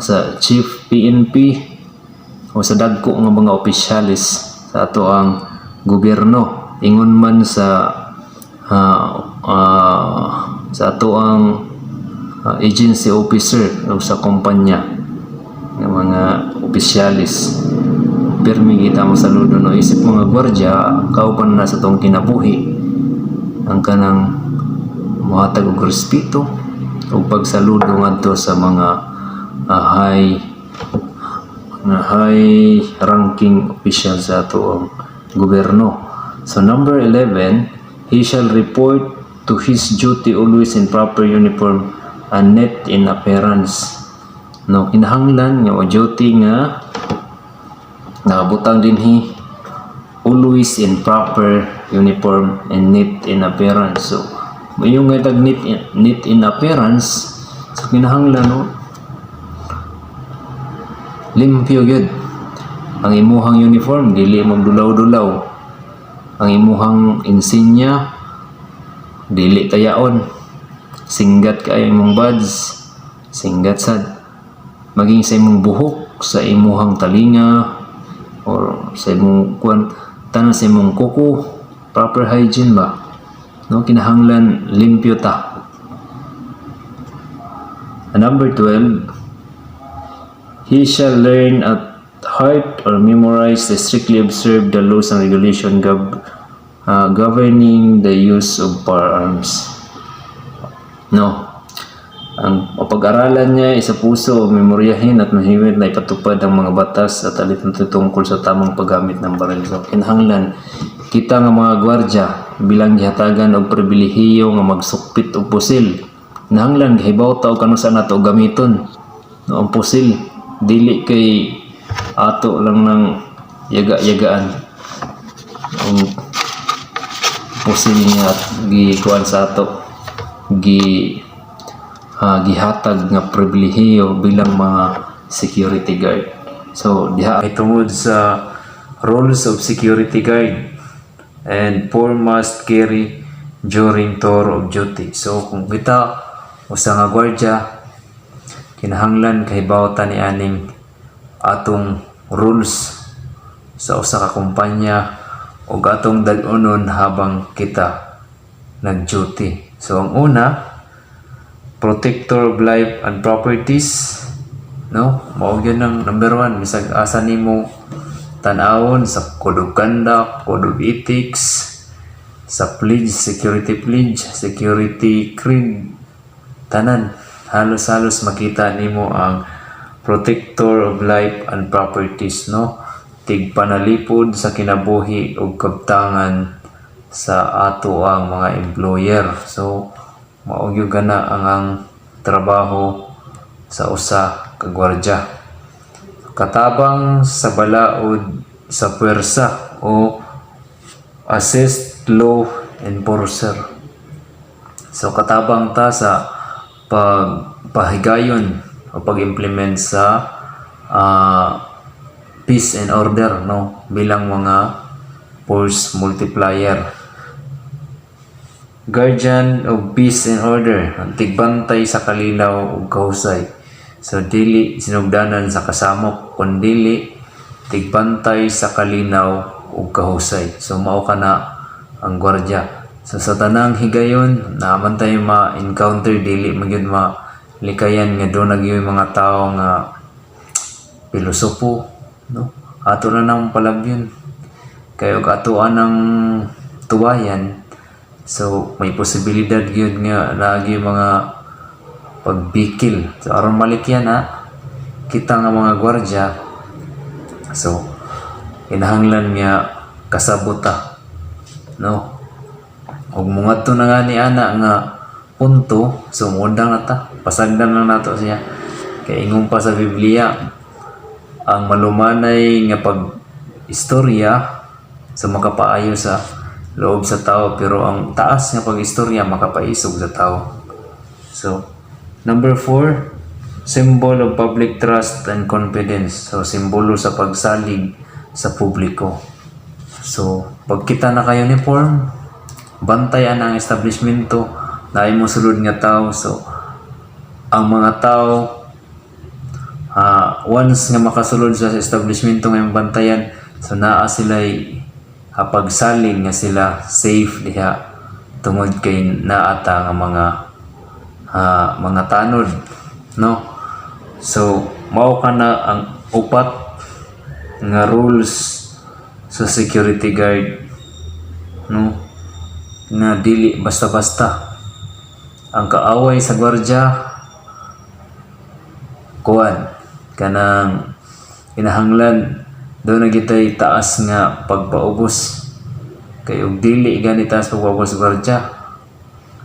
sa chief PNP o sa dagko nga mga opisyales sa ato ang gobyerno, ingon man sa ato ang agency officer o sa kumpanya ng mga opisyales, pirmi kita mo saludo, no, isip mga gwardiya kauban na sa atong kinabuhi ang kanang mohatag og respeto ug pagsaludo ngadto sa mga high ranking official sa ato ang gobyerno. So number 11, he shall report to his duty always in proper uniform and neat in appearance. No, kinahanglan nga o duty nga nakabutang dinhi always in proper uniform and neat in appearance. So, yung nga tag neat in appearance, so kinahanglan, no, limpyo gyud ang imuhang uniform, dili magdulaw-dulaw ang imuhang insignia, dili tayaon, singgat kaayo imong badge, singgat sad maging sa imong buhok, sa imuhang talinga or sa imong kuan, tanan, sa imong kuko, proper hygiene ba, no? Kinahanglan limpyo ta. And number 12, he shall learn at heart or memorize the strictly observe the laws and regulation governing the use of firearms. No. Ang pag-aralan niya isa puso, memoryahin at mahimit na ipatupad ang mga batas at alituntunin tungkol sa tamang paggamit ng baril. So, kinahanglan kita nga mga gwardya bilang gihatagan og pribilehiyo nga magsukpit og pusil. Kinahanglan gihibaw ta og kanus-a nato gamiton. No, ang pusil dili kay ato lang ng yaga-yagaan. Ang pusil nga gikuan sa ato, gihatag nga pribilehiyo bilang mga security guard. So diha ay tungod sa roles of security guard and four must carry during tour of duty. So kung kita usa nga gwardiya, kinahanglan kahibaw ta ni aning atong rules sa usa ka kumpanya ug atong dal-onon habang kita nag-duty. So ang una, protector of life and properties, no? Mao gyud ang number one bisag asa nimo tan-awon sa code of conduct, code of ethics, sa pledge, security pledge, security creed, tanan halos-halos makita nimo ang protector of life and properties, no, tigpanalipod sa kinabuhi ug kabtangan sa ato ang mga employer. So mao gyud gana ang trabaho sa usa ka gwardiya, katabang sa balaod sa puwersa o assist law enforcer. So katabang ta sa pagpahigayon o pag-implement sa peace and order, no, bilang mga force multiplier. Guardian of peace and order, ang tigbantay sa kalinaw ug kahusay. So dili sinugdanan sa kasamok, kundili tigbantay sa kalinaw ug kahusay. So mao kana ang gwardiya. So sa tanang higayon, naa man tay ma-encounter, dili man gyud malikayan nga duna gyud mga tao nga pilosopo, no? Ato na nang palabyon. Kay og ato anang tuwayan, so may posibilidad gyud nga lagi mga pagbikil. So aron malikyan na kita nga mga gwardiya, so kinahanglan nga kasabot ta, no? Ug mungadto na nga ni ana nga punto, so muundang na ta, pasagdan lang nato siya. Kay ingon pa sa Biblia, ang malumanay nga pag istorya sa makapaayo sa loob sa tao, pero ang taas nga pag-istorya makapaisog sa tao. So, number 4, symbol of public trust and confidence. So, simbolo sa pagsalig sa publiko. So, pag kita naka-uniform, bantayan ang establishmento, naay mo sulod nga tao. So, ang mga tao, once nga makasulod sa establishmento ngayong bantayan, so naa sila'y pagsalig nga sila safe diha tungod kay naata nga mga tanod, no? So mao kana ang upat nga rules sa security guard, no, nga dili basta-basta. Ang kaaway sa gwardiya, kuan, kanang kinahanglan duna gyud tay taas nga pagpaubos, kay og dili gani taas pagpaubos sa gwardiya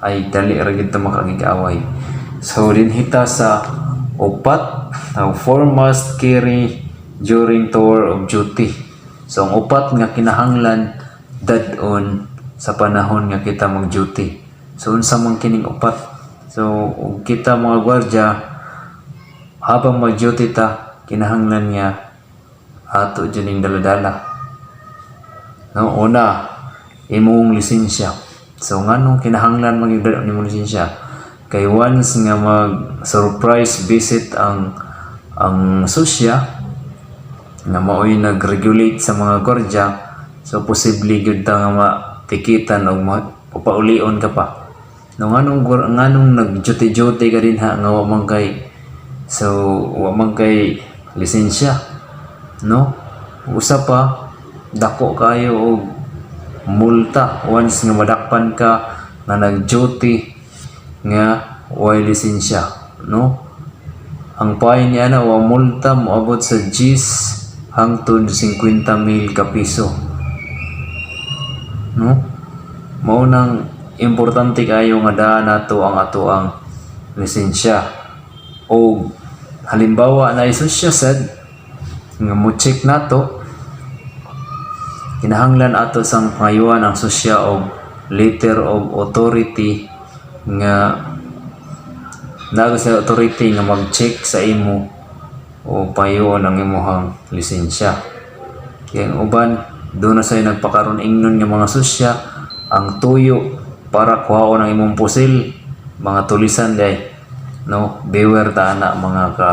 ay dali ra gyud ta makakig-away. So dinhi ta sa upat ang four must carry during tour of duty. So ang upat nga kinahanglan dad-on sa panahon nga kita mag-duty. So unsa man kining upat? So ug kita mga gwardiya, habang mag-duty ta, kinahanglan nga ato jud ning dala-dala, no? Una, imong lisensya. So nganong kinahanglan magyud nimong lisensya? Kay once nga mag surprise visit ang susya nga maoy nag-regulate sa mga gwardiya, so posible gyud ta nga matikitan og papaulion ka pa, no? Nganong nag-duty-duty ka dinha nga wa man kay, so wa man kay lisensya, no? Usa pa, dako kayo og multa once nga madakpan ka nga nag-duty nga way lisensya, no? Ang fine niya na wa multa moabot sa 10 hangtod 50 mil ka piso, no? Mao nang importante kayo nga daan nato ang ato ang lisensya. O halimbawa na isusya sad nga mo check nato, kinahanglan ato sang pangayuan ang susya og letter of authority nga naa sa authority nga mag-check sa imo o payuon ang imuhang lisensya. Kaya ang uban, duna say nagpakaron ingnon nga mga susya, ang tuyo para kuhaon ang imong pusil, mga tulisan day, no? Beware ta ana, mga ka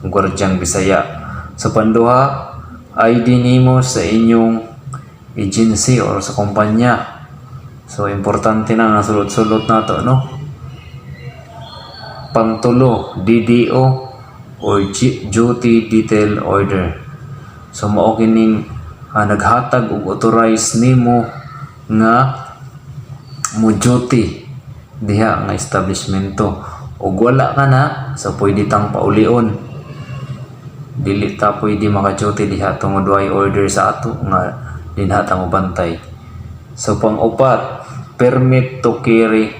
gwardyang Bisaya. Sa panduha, ID nimo sa inyong agency or sa kumpanya. So importante na nga sulot-sulot nato, no? Pangtulo, DDO or Duty Detail Order. So mao kining naghatag og authorize nimo nga mo duty diha nga establishmento. Ug wala ka na, so pwede tang paulion. Dili ta pwede maka-duty diha tungod way order sa ato nga dinha ta mobantay. So pang-upat, permit to carry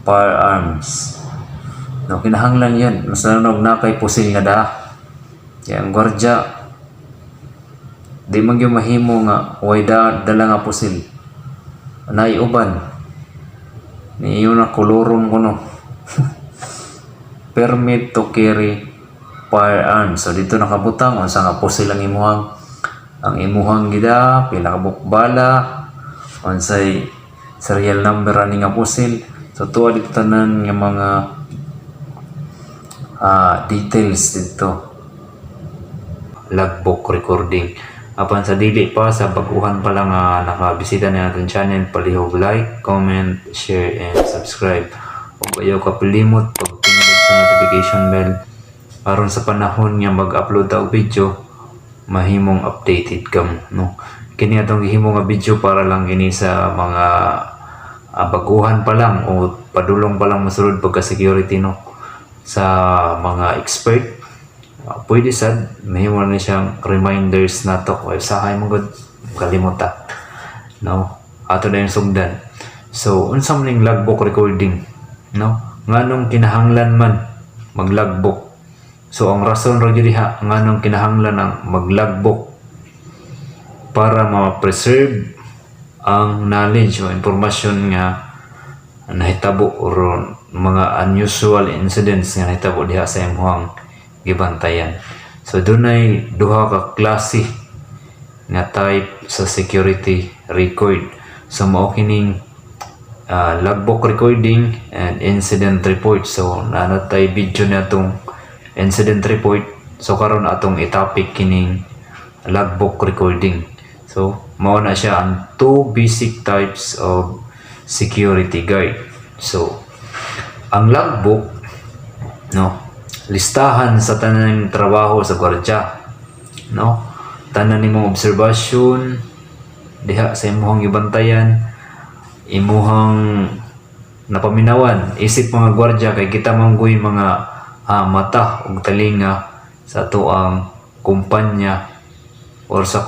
firearms. No, kinahanglan yan. Mas lalo na kay pusil nga daa. Kaya ang gwardiya, di man gyud mahimo nga way dala nga pusil. Naay uban. Niiyo na kolorum kuno. Permit to carry firearms. So dito nakabutang unsa nga pusil ang imuhang gida, pila ka bukbala, unsay Serial number ani nga pusil. So tuwa dito tanan nga mga details dito, logbook recording. Apan sa dili pa, sa baguhan pa lang nga nakabisita na atong channel, palihog like, comment, share, and subscribe. Ug ayaw ka palimot pagpindot sa notification bell aron sa panahon nga mag-upload ta og video, mahimong updated ka mo, no? Kini atong gihimo nga video para lang kini sa mga baguhan pa lang o padulong pa lang mosulod pagka security, no? Sa mga expert, pwede sad mahimo na siyang reminders nato kay usahay mo gud kalimuta, no? Ato na yung sugdan. So unsa man ning logbook recording, no? Nganong kinahanglan man mag logbook? So ang rason ra gyud diha nganong kinahanglan ang mag logbook, para ma-preserve ang knowledge o impormasyon nga nahitabo or mga unusual incidents nga nahitabo diha sa imong gibantayan. So dunay duha ka klase nga type sa security record. So mao kining logbook recording and incident report. So naa na tay video na atong incident report. So karon atong i-topic kining logbook recording. So mao na siya ang two basic types of security guard. So ang logbook, no, listahan sa tanang trabaho sa gwardiya, no? Tanan nimong obserbasyon diha sa imong gibantayan, imuhang napaminawan isip mga gwardiya, kay kita manggoy mga mata ug talinga sa atoang kumpanya or sa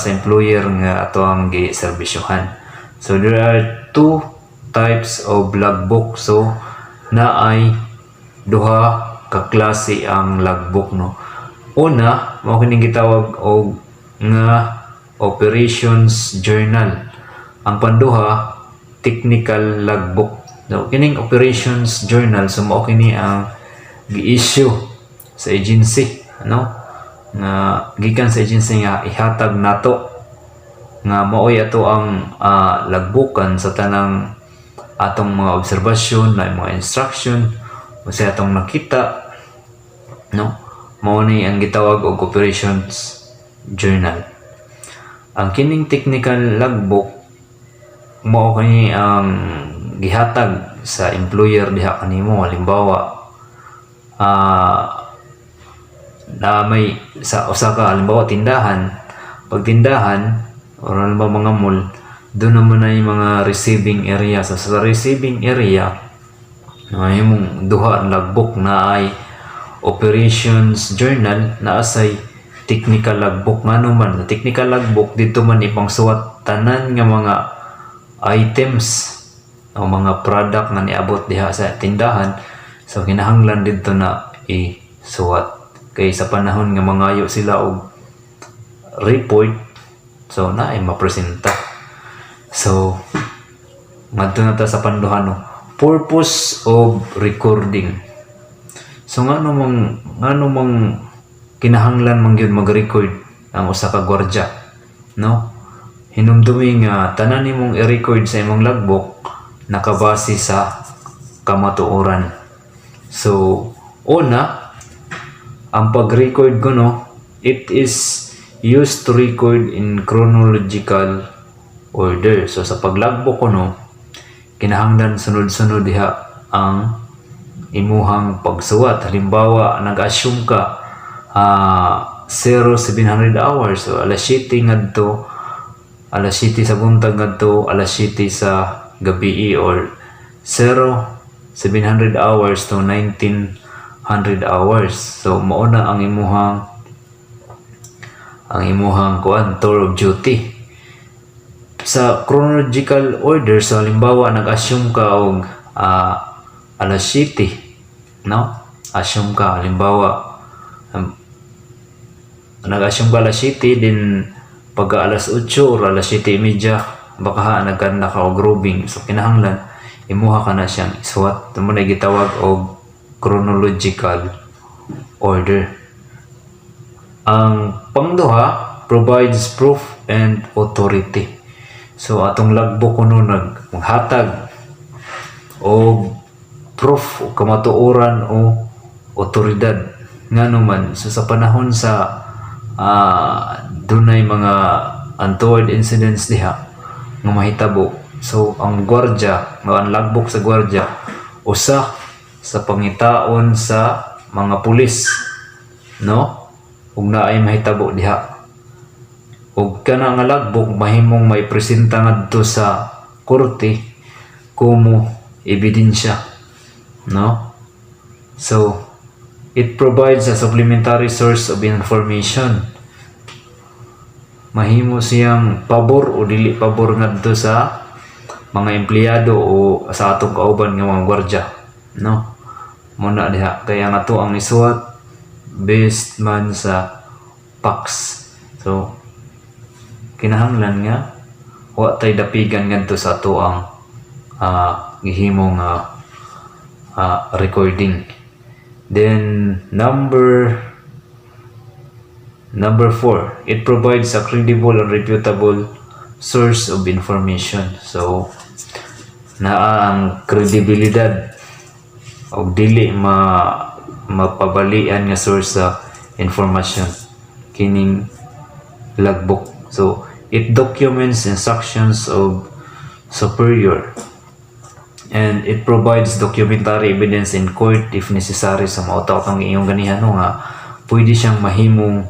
employer nga ato ang giserbisyohan. So there are two types of logbook. So naay duha ka klase ang logbook, no? Una, mao kining gitawag og nga operations journal. Ang panduha, technical logbook. So kining operations journal, so mao kini ang gi-issue sa agency, no, nga gikan sa agency nga ihatag nato nga maoy ato ang lagbukan sa tanang atong mga obserbasyon na mga instruction o sa atong nakita, no? Mao ni ang gitawag og operations journal. Ang kining technical logbook, mao kini ang gihatag sa employer diha kanimo. Halimbawa, na may sa usa ka, halimbawa, tindahan, pag tindahan or halimbawa mga mall, doon naman ay mga receiving area. So sa receiving area, mahimong duha ang logbook na ay operations journal, naa say technical logbook. Ngano man sa technical logbook, dito man ipangsuwat tanan nga mga items o mga product nga niabot diha sa tindahan. So kinahanglan didto na isuwat kay sa panahon nga mangayo sila og report, so na ay mapresenta. So ngadto na ta sa panduha, no? Purpose of recording. So ngano mang kinahanglan man gyud mag-record ang usa ka gwardiya, no? Hinumdumi nga tanan nimong i-record sa imong logbook nakabase sa kamatuoran. So una, ang pag-record ko, no, it is used to record in chronological order. So sa paglogbook ko, no, kinahanglan sunod-sunod diha ang imuhang pagsuwat. Halimbawa, nag-assume ka 0700 hours, so alas 7 ngadto alas 7 sa buntag ngadto alas 7 sa gabi, or 0700 hours to 1900 hours. So mao na ang imuhang kuan, tour of duty sa chronological order. So halimbawa, nag-assume ka og alas 7, no? Assume ka, halimbawa, nag-assume ka alas 7, din pagka alas 8 or alas 7:30 baka ha nagkanda ka og roving. So kinahanglan imuha ka na siyang isuwat mo na gitawag og chronological order. Ang pangduha, provides proof and authority. So atong logbook kuno nag maghatag og proof o kamatuoran o otoridad. Ngano man, so sa panahon sa dunay mga untoward incidents diha nga mahitabo, so ang gwardya, ang logbook sa gwardya usa sa pangitaon sa mga pulis, no, ug naay mahitabo diha, ug kana nga logbook mahimong may presenta ngadto sa korte como ebidensya, no? So it provides a supplementary source of information. Mahimo siyang pabor o dili pabor ngadto sa mga empleyado o sa atong kauban nga mga gwardiya, no? Mao na diha kaya nga to ang isuwat based man sa facts. So kinahanglan nga wa tay dapigan ngadto sa ato ang gihimo nga recording. Then number four, it provides a credible and reputable source of information. So naa ang kredibilidad og dili mapabalian nga source sa information kining logbook. So it documents instructions of superior and it provides documentary evidence in court if necessary. So mao to atong iyong ganihan, no, nga pwede siyang mahimong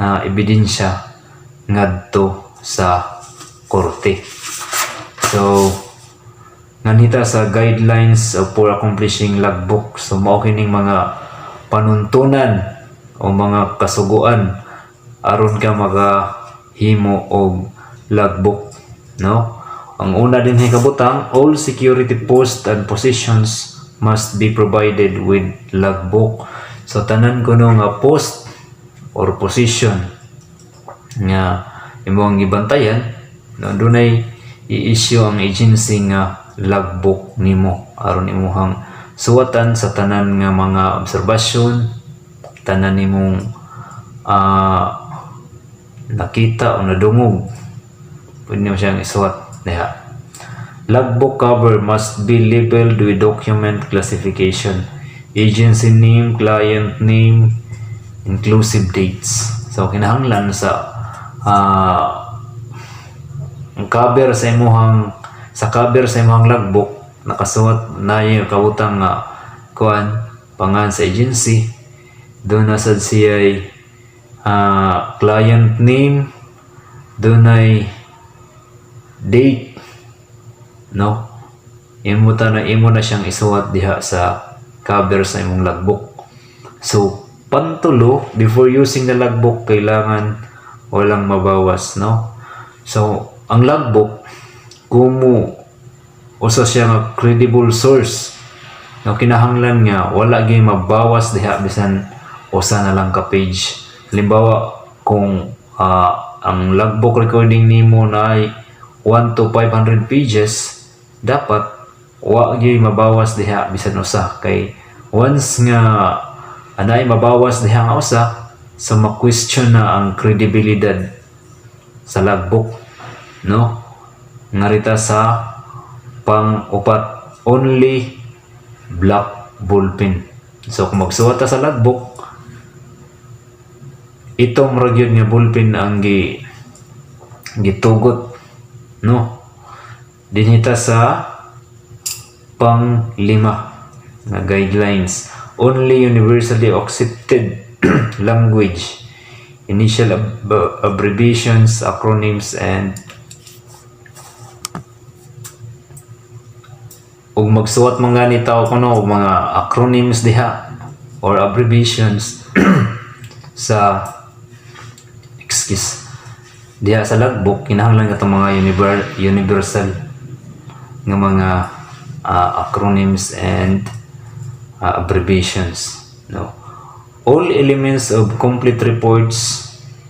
ebidensya ngadto sa korte. So nganhita sa guidelines for accomplishing logbook. So mao kining mga panuntunan o mga kasuguan aron ka makahimo og logbook, no? Ang una din kabutang, all security posts and positions must be provided with logbook. So tanan kuno nga post or position nga imong gibantayan, no, dunay i-issue ang agency nga logbook nimo aron imuhang suwatan sa tanan nga mga obserbasyon, tanan nimong nakita o nadungog, pwede mo siyang isuwat diha. Logbook cover must be labeled with document classification, agency name, client name, inclusive dates. So kinahanglan sa ang cover sa imuhang sa cover sa imuhang logbook nakasuwat na yung kabutang nga kuan, pangalan sa agency, doon na sad siya client name, dunay date, no? Imo ta na imo na siyang isuwat diha sa cover sa imong logbook. So pantulo, before using the logbook, kailangan walang mabawas, no? So ang logbook kumo usa siya nga credible source, no? Kinahanglan nga wala gyud mabawas diha bisan usa na lang ka page. Halimbawa, kung ang logbook recording nimo na ay 1 to 500 pages, dapat wa gyud mabawas diha bisan usa, kay once nga anay mabawas diha nga usa, so ma-question na ang kredibilidad sa logbook, no? Ngarita sa pang-upat, only black ballpen. So kung magsuwat ta sa logbook, itom ra gyud nga ballpen ang gitugot, no? Dinhita sa pang lima nga guidelines, only universally accepted language, initial abbreviations, acronyms and ug magsuwat man gani tao kuno og mga acronyms diha or abbreviations sa, excuse, diha sa logbook, kinahanglan katong mga universal nga mga acronyms and abbreviations, no? All elements of complete reports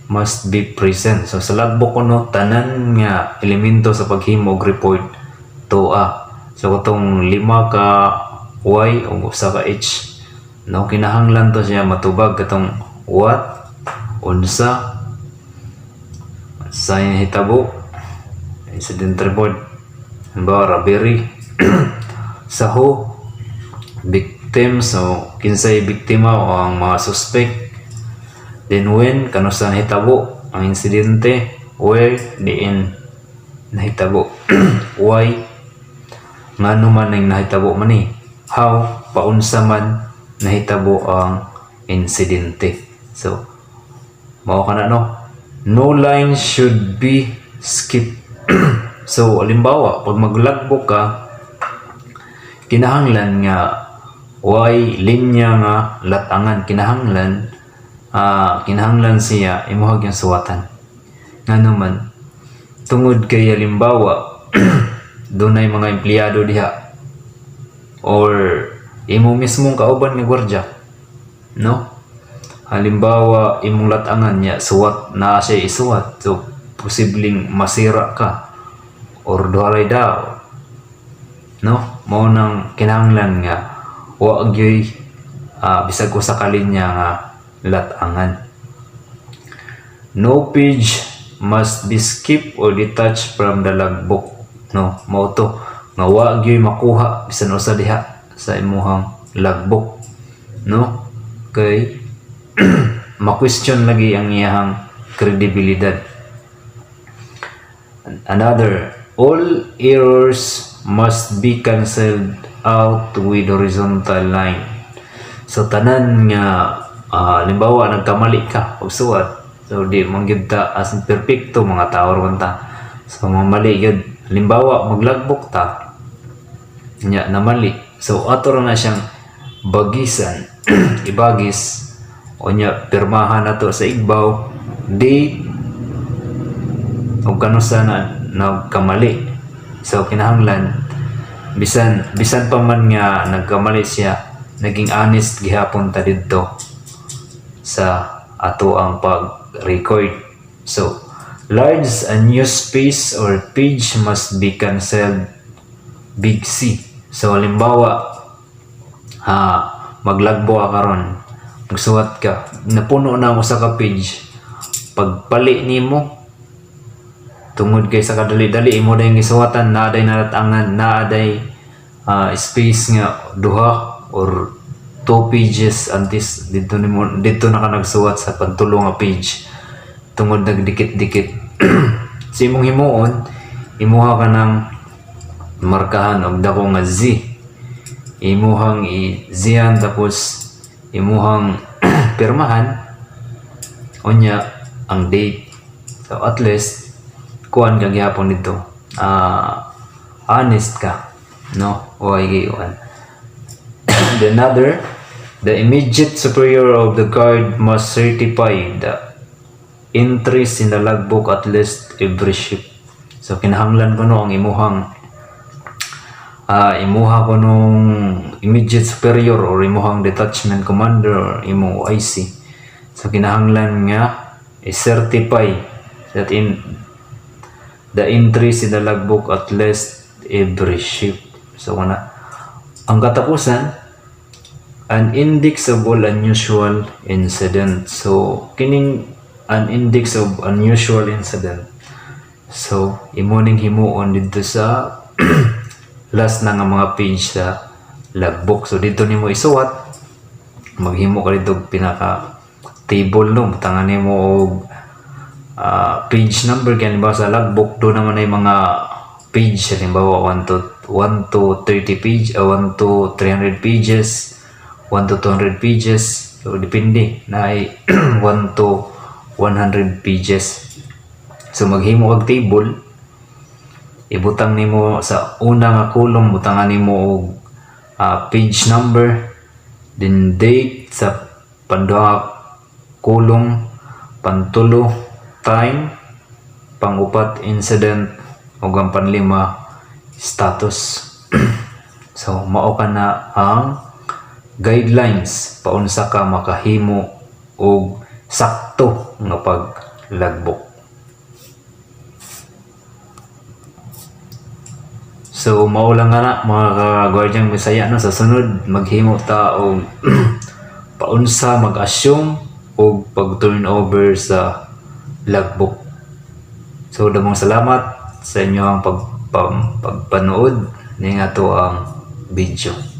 must be present. So sa logbook kuno, tanan nga elemento sa paghimo og report tuwa. So katong lima ka Y ug usa ka H, no, kinahanglan to siya matubag katong what, unsa, sa hitabo. Incident report. Halimbawa, robbery. Sa who, victim, so kinsay biktima o ang mga suspect. Then when, kanusa nahitabo ang insidente, where, diin nahitabo. Why, ngano man ang nahitabo man ni. How, paunsa man nahitabo ang insidente. So, mao kana, no? No line should be skipped. So, halimbawa, pag maglogbook ka, kinahanglan nga way linya nga latangan, kinahanglan siya imuhag yung suwatan. Ngano man, tungod kay halimbawa dunay mga empleyado diha or imo mismong kauban nga gwardiya, no? Halimbawa, imong latangan niya suwat na siya isuwat, so posibleng masira ka or duha ray daw, no? Mao nang kinahanglan nga wa gyoy bisag usa ka linya nga latangan. No page must be skipped or detached from the logbook, no? Mao to nga wa gyoy makuha bisan usa diha sa imuhang logbook, no? Kay ma-question lagi ang iyahang kredibilidad. Another, all errors must be cancelled out with horizontal line. So tanan nga halimbawa nagkamali ka pagsuwat. So di man gyud ta as in perpekto, mga tao ra man ta. So mamali gyud. Halimbawa maglogbook ta nya namali. So ato ra na siyang bagisan, ibagis, o nya pirmahan nato sa igbaw date o kanusa na nagkamali. So kinahanglan bisan bisan pa man nga nagkamali siya, naging honest gihapon ta didto sa ato ang pag-record. So large unused space or page must be cancelled, big C. So halimbawa ha, maglogbook ka karon, magsuwat ka, napuno na ang usa ka page, pagpali nimo tungod kay sa kadali-dali imo dayong gisuwatan, naa day nalatangan, naa day space nga duha or two pages antes didto nimo, didto na ka nagsuwat sa pantulo nga page tungod nagdikit-dikit. Sa imong himuon, imuha ka ng markahan og dako nga Z, imuhang i-Zian, tapos imuhang pirmahan, unya ang date. So at least kuan ka gihapon dito, honest ka, no? O ay kuan. The another, the immediate superior of the guard must certify the entries in the logbook at least every shift. So kinahanglan kuno ang imuhang imuha ko nung immediate superior or imuhang detachment commander or imong OIC. So kinahanglan nga i-certify that in the entries in the logbook at least every shift. So kana ang katapusan, an index of all unusual incident. So kining an index of unusual incident, so imo ning himuon didto sa last na nga mga page sa logbook. So didto nimo isuwat, maghimo ka didto og pinaka table, no? Butangan nimo og page number kay halimbawa sa logbook do naman ay mga page, halimbawa 1 to 30 page, 1 to 300 pages, 1 to 200 pages. So depende na ay 1 to 100 pages. So maghimo kag table, ibutang nimo sa una nga column, butangan nimo og page number, then date sa panduha nga column, pantulo time, pang-upat incident, ug ang panlima status. So mao ka na ang guidelines paunsa ka makahimo og sakto nga paglagbok. So mao lang nga na, mga ka-guardiang Bisaya, no? Sa sunod maghimo ta og paunsa mag-assume og pag turn over sa logbook. So damong salamat. Sa inyo ang pagpanood ning atoang video.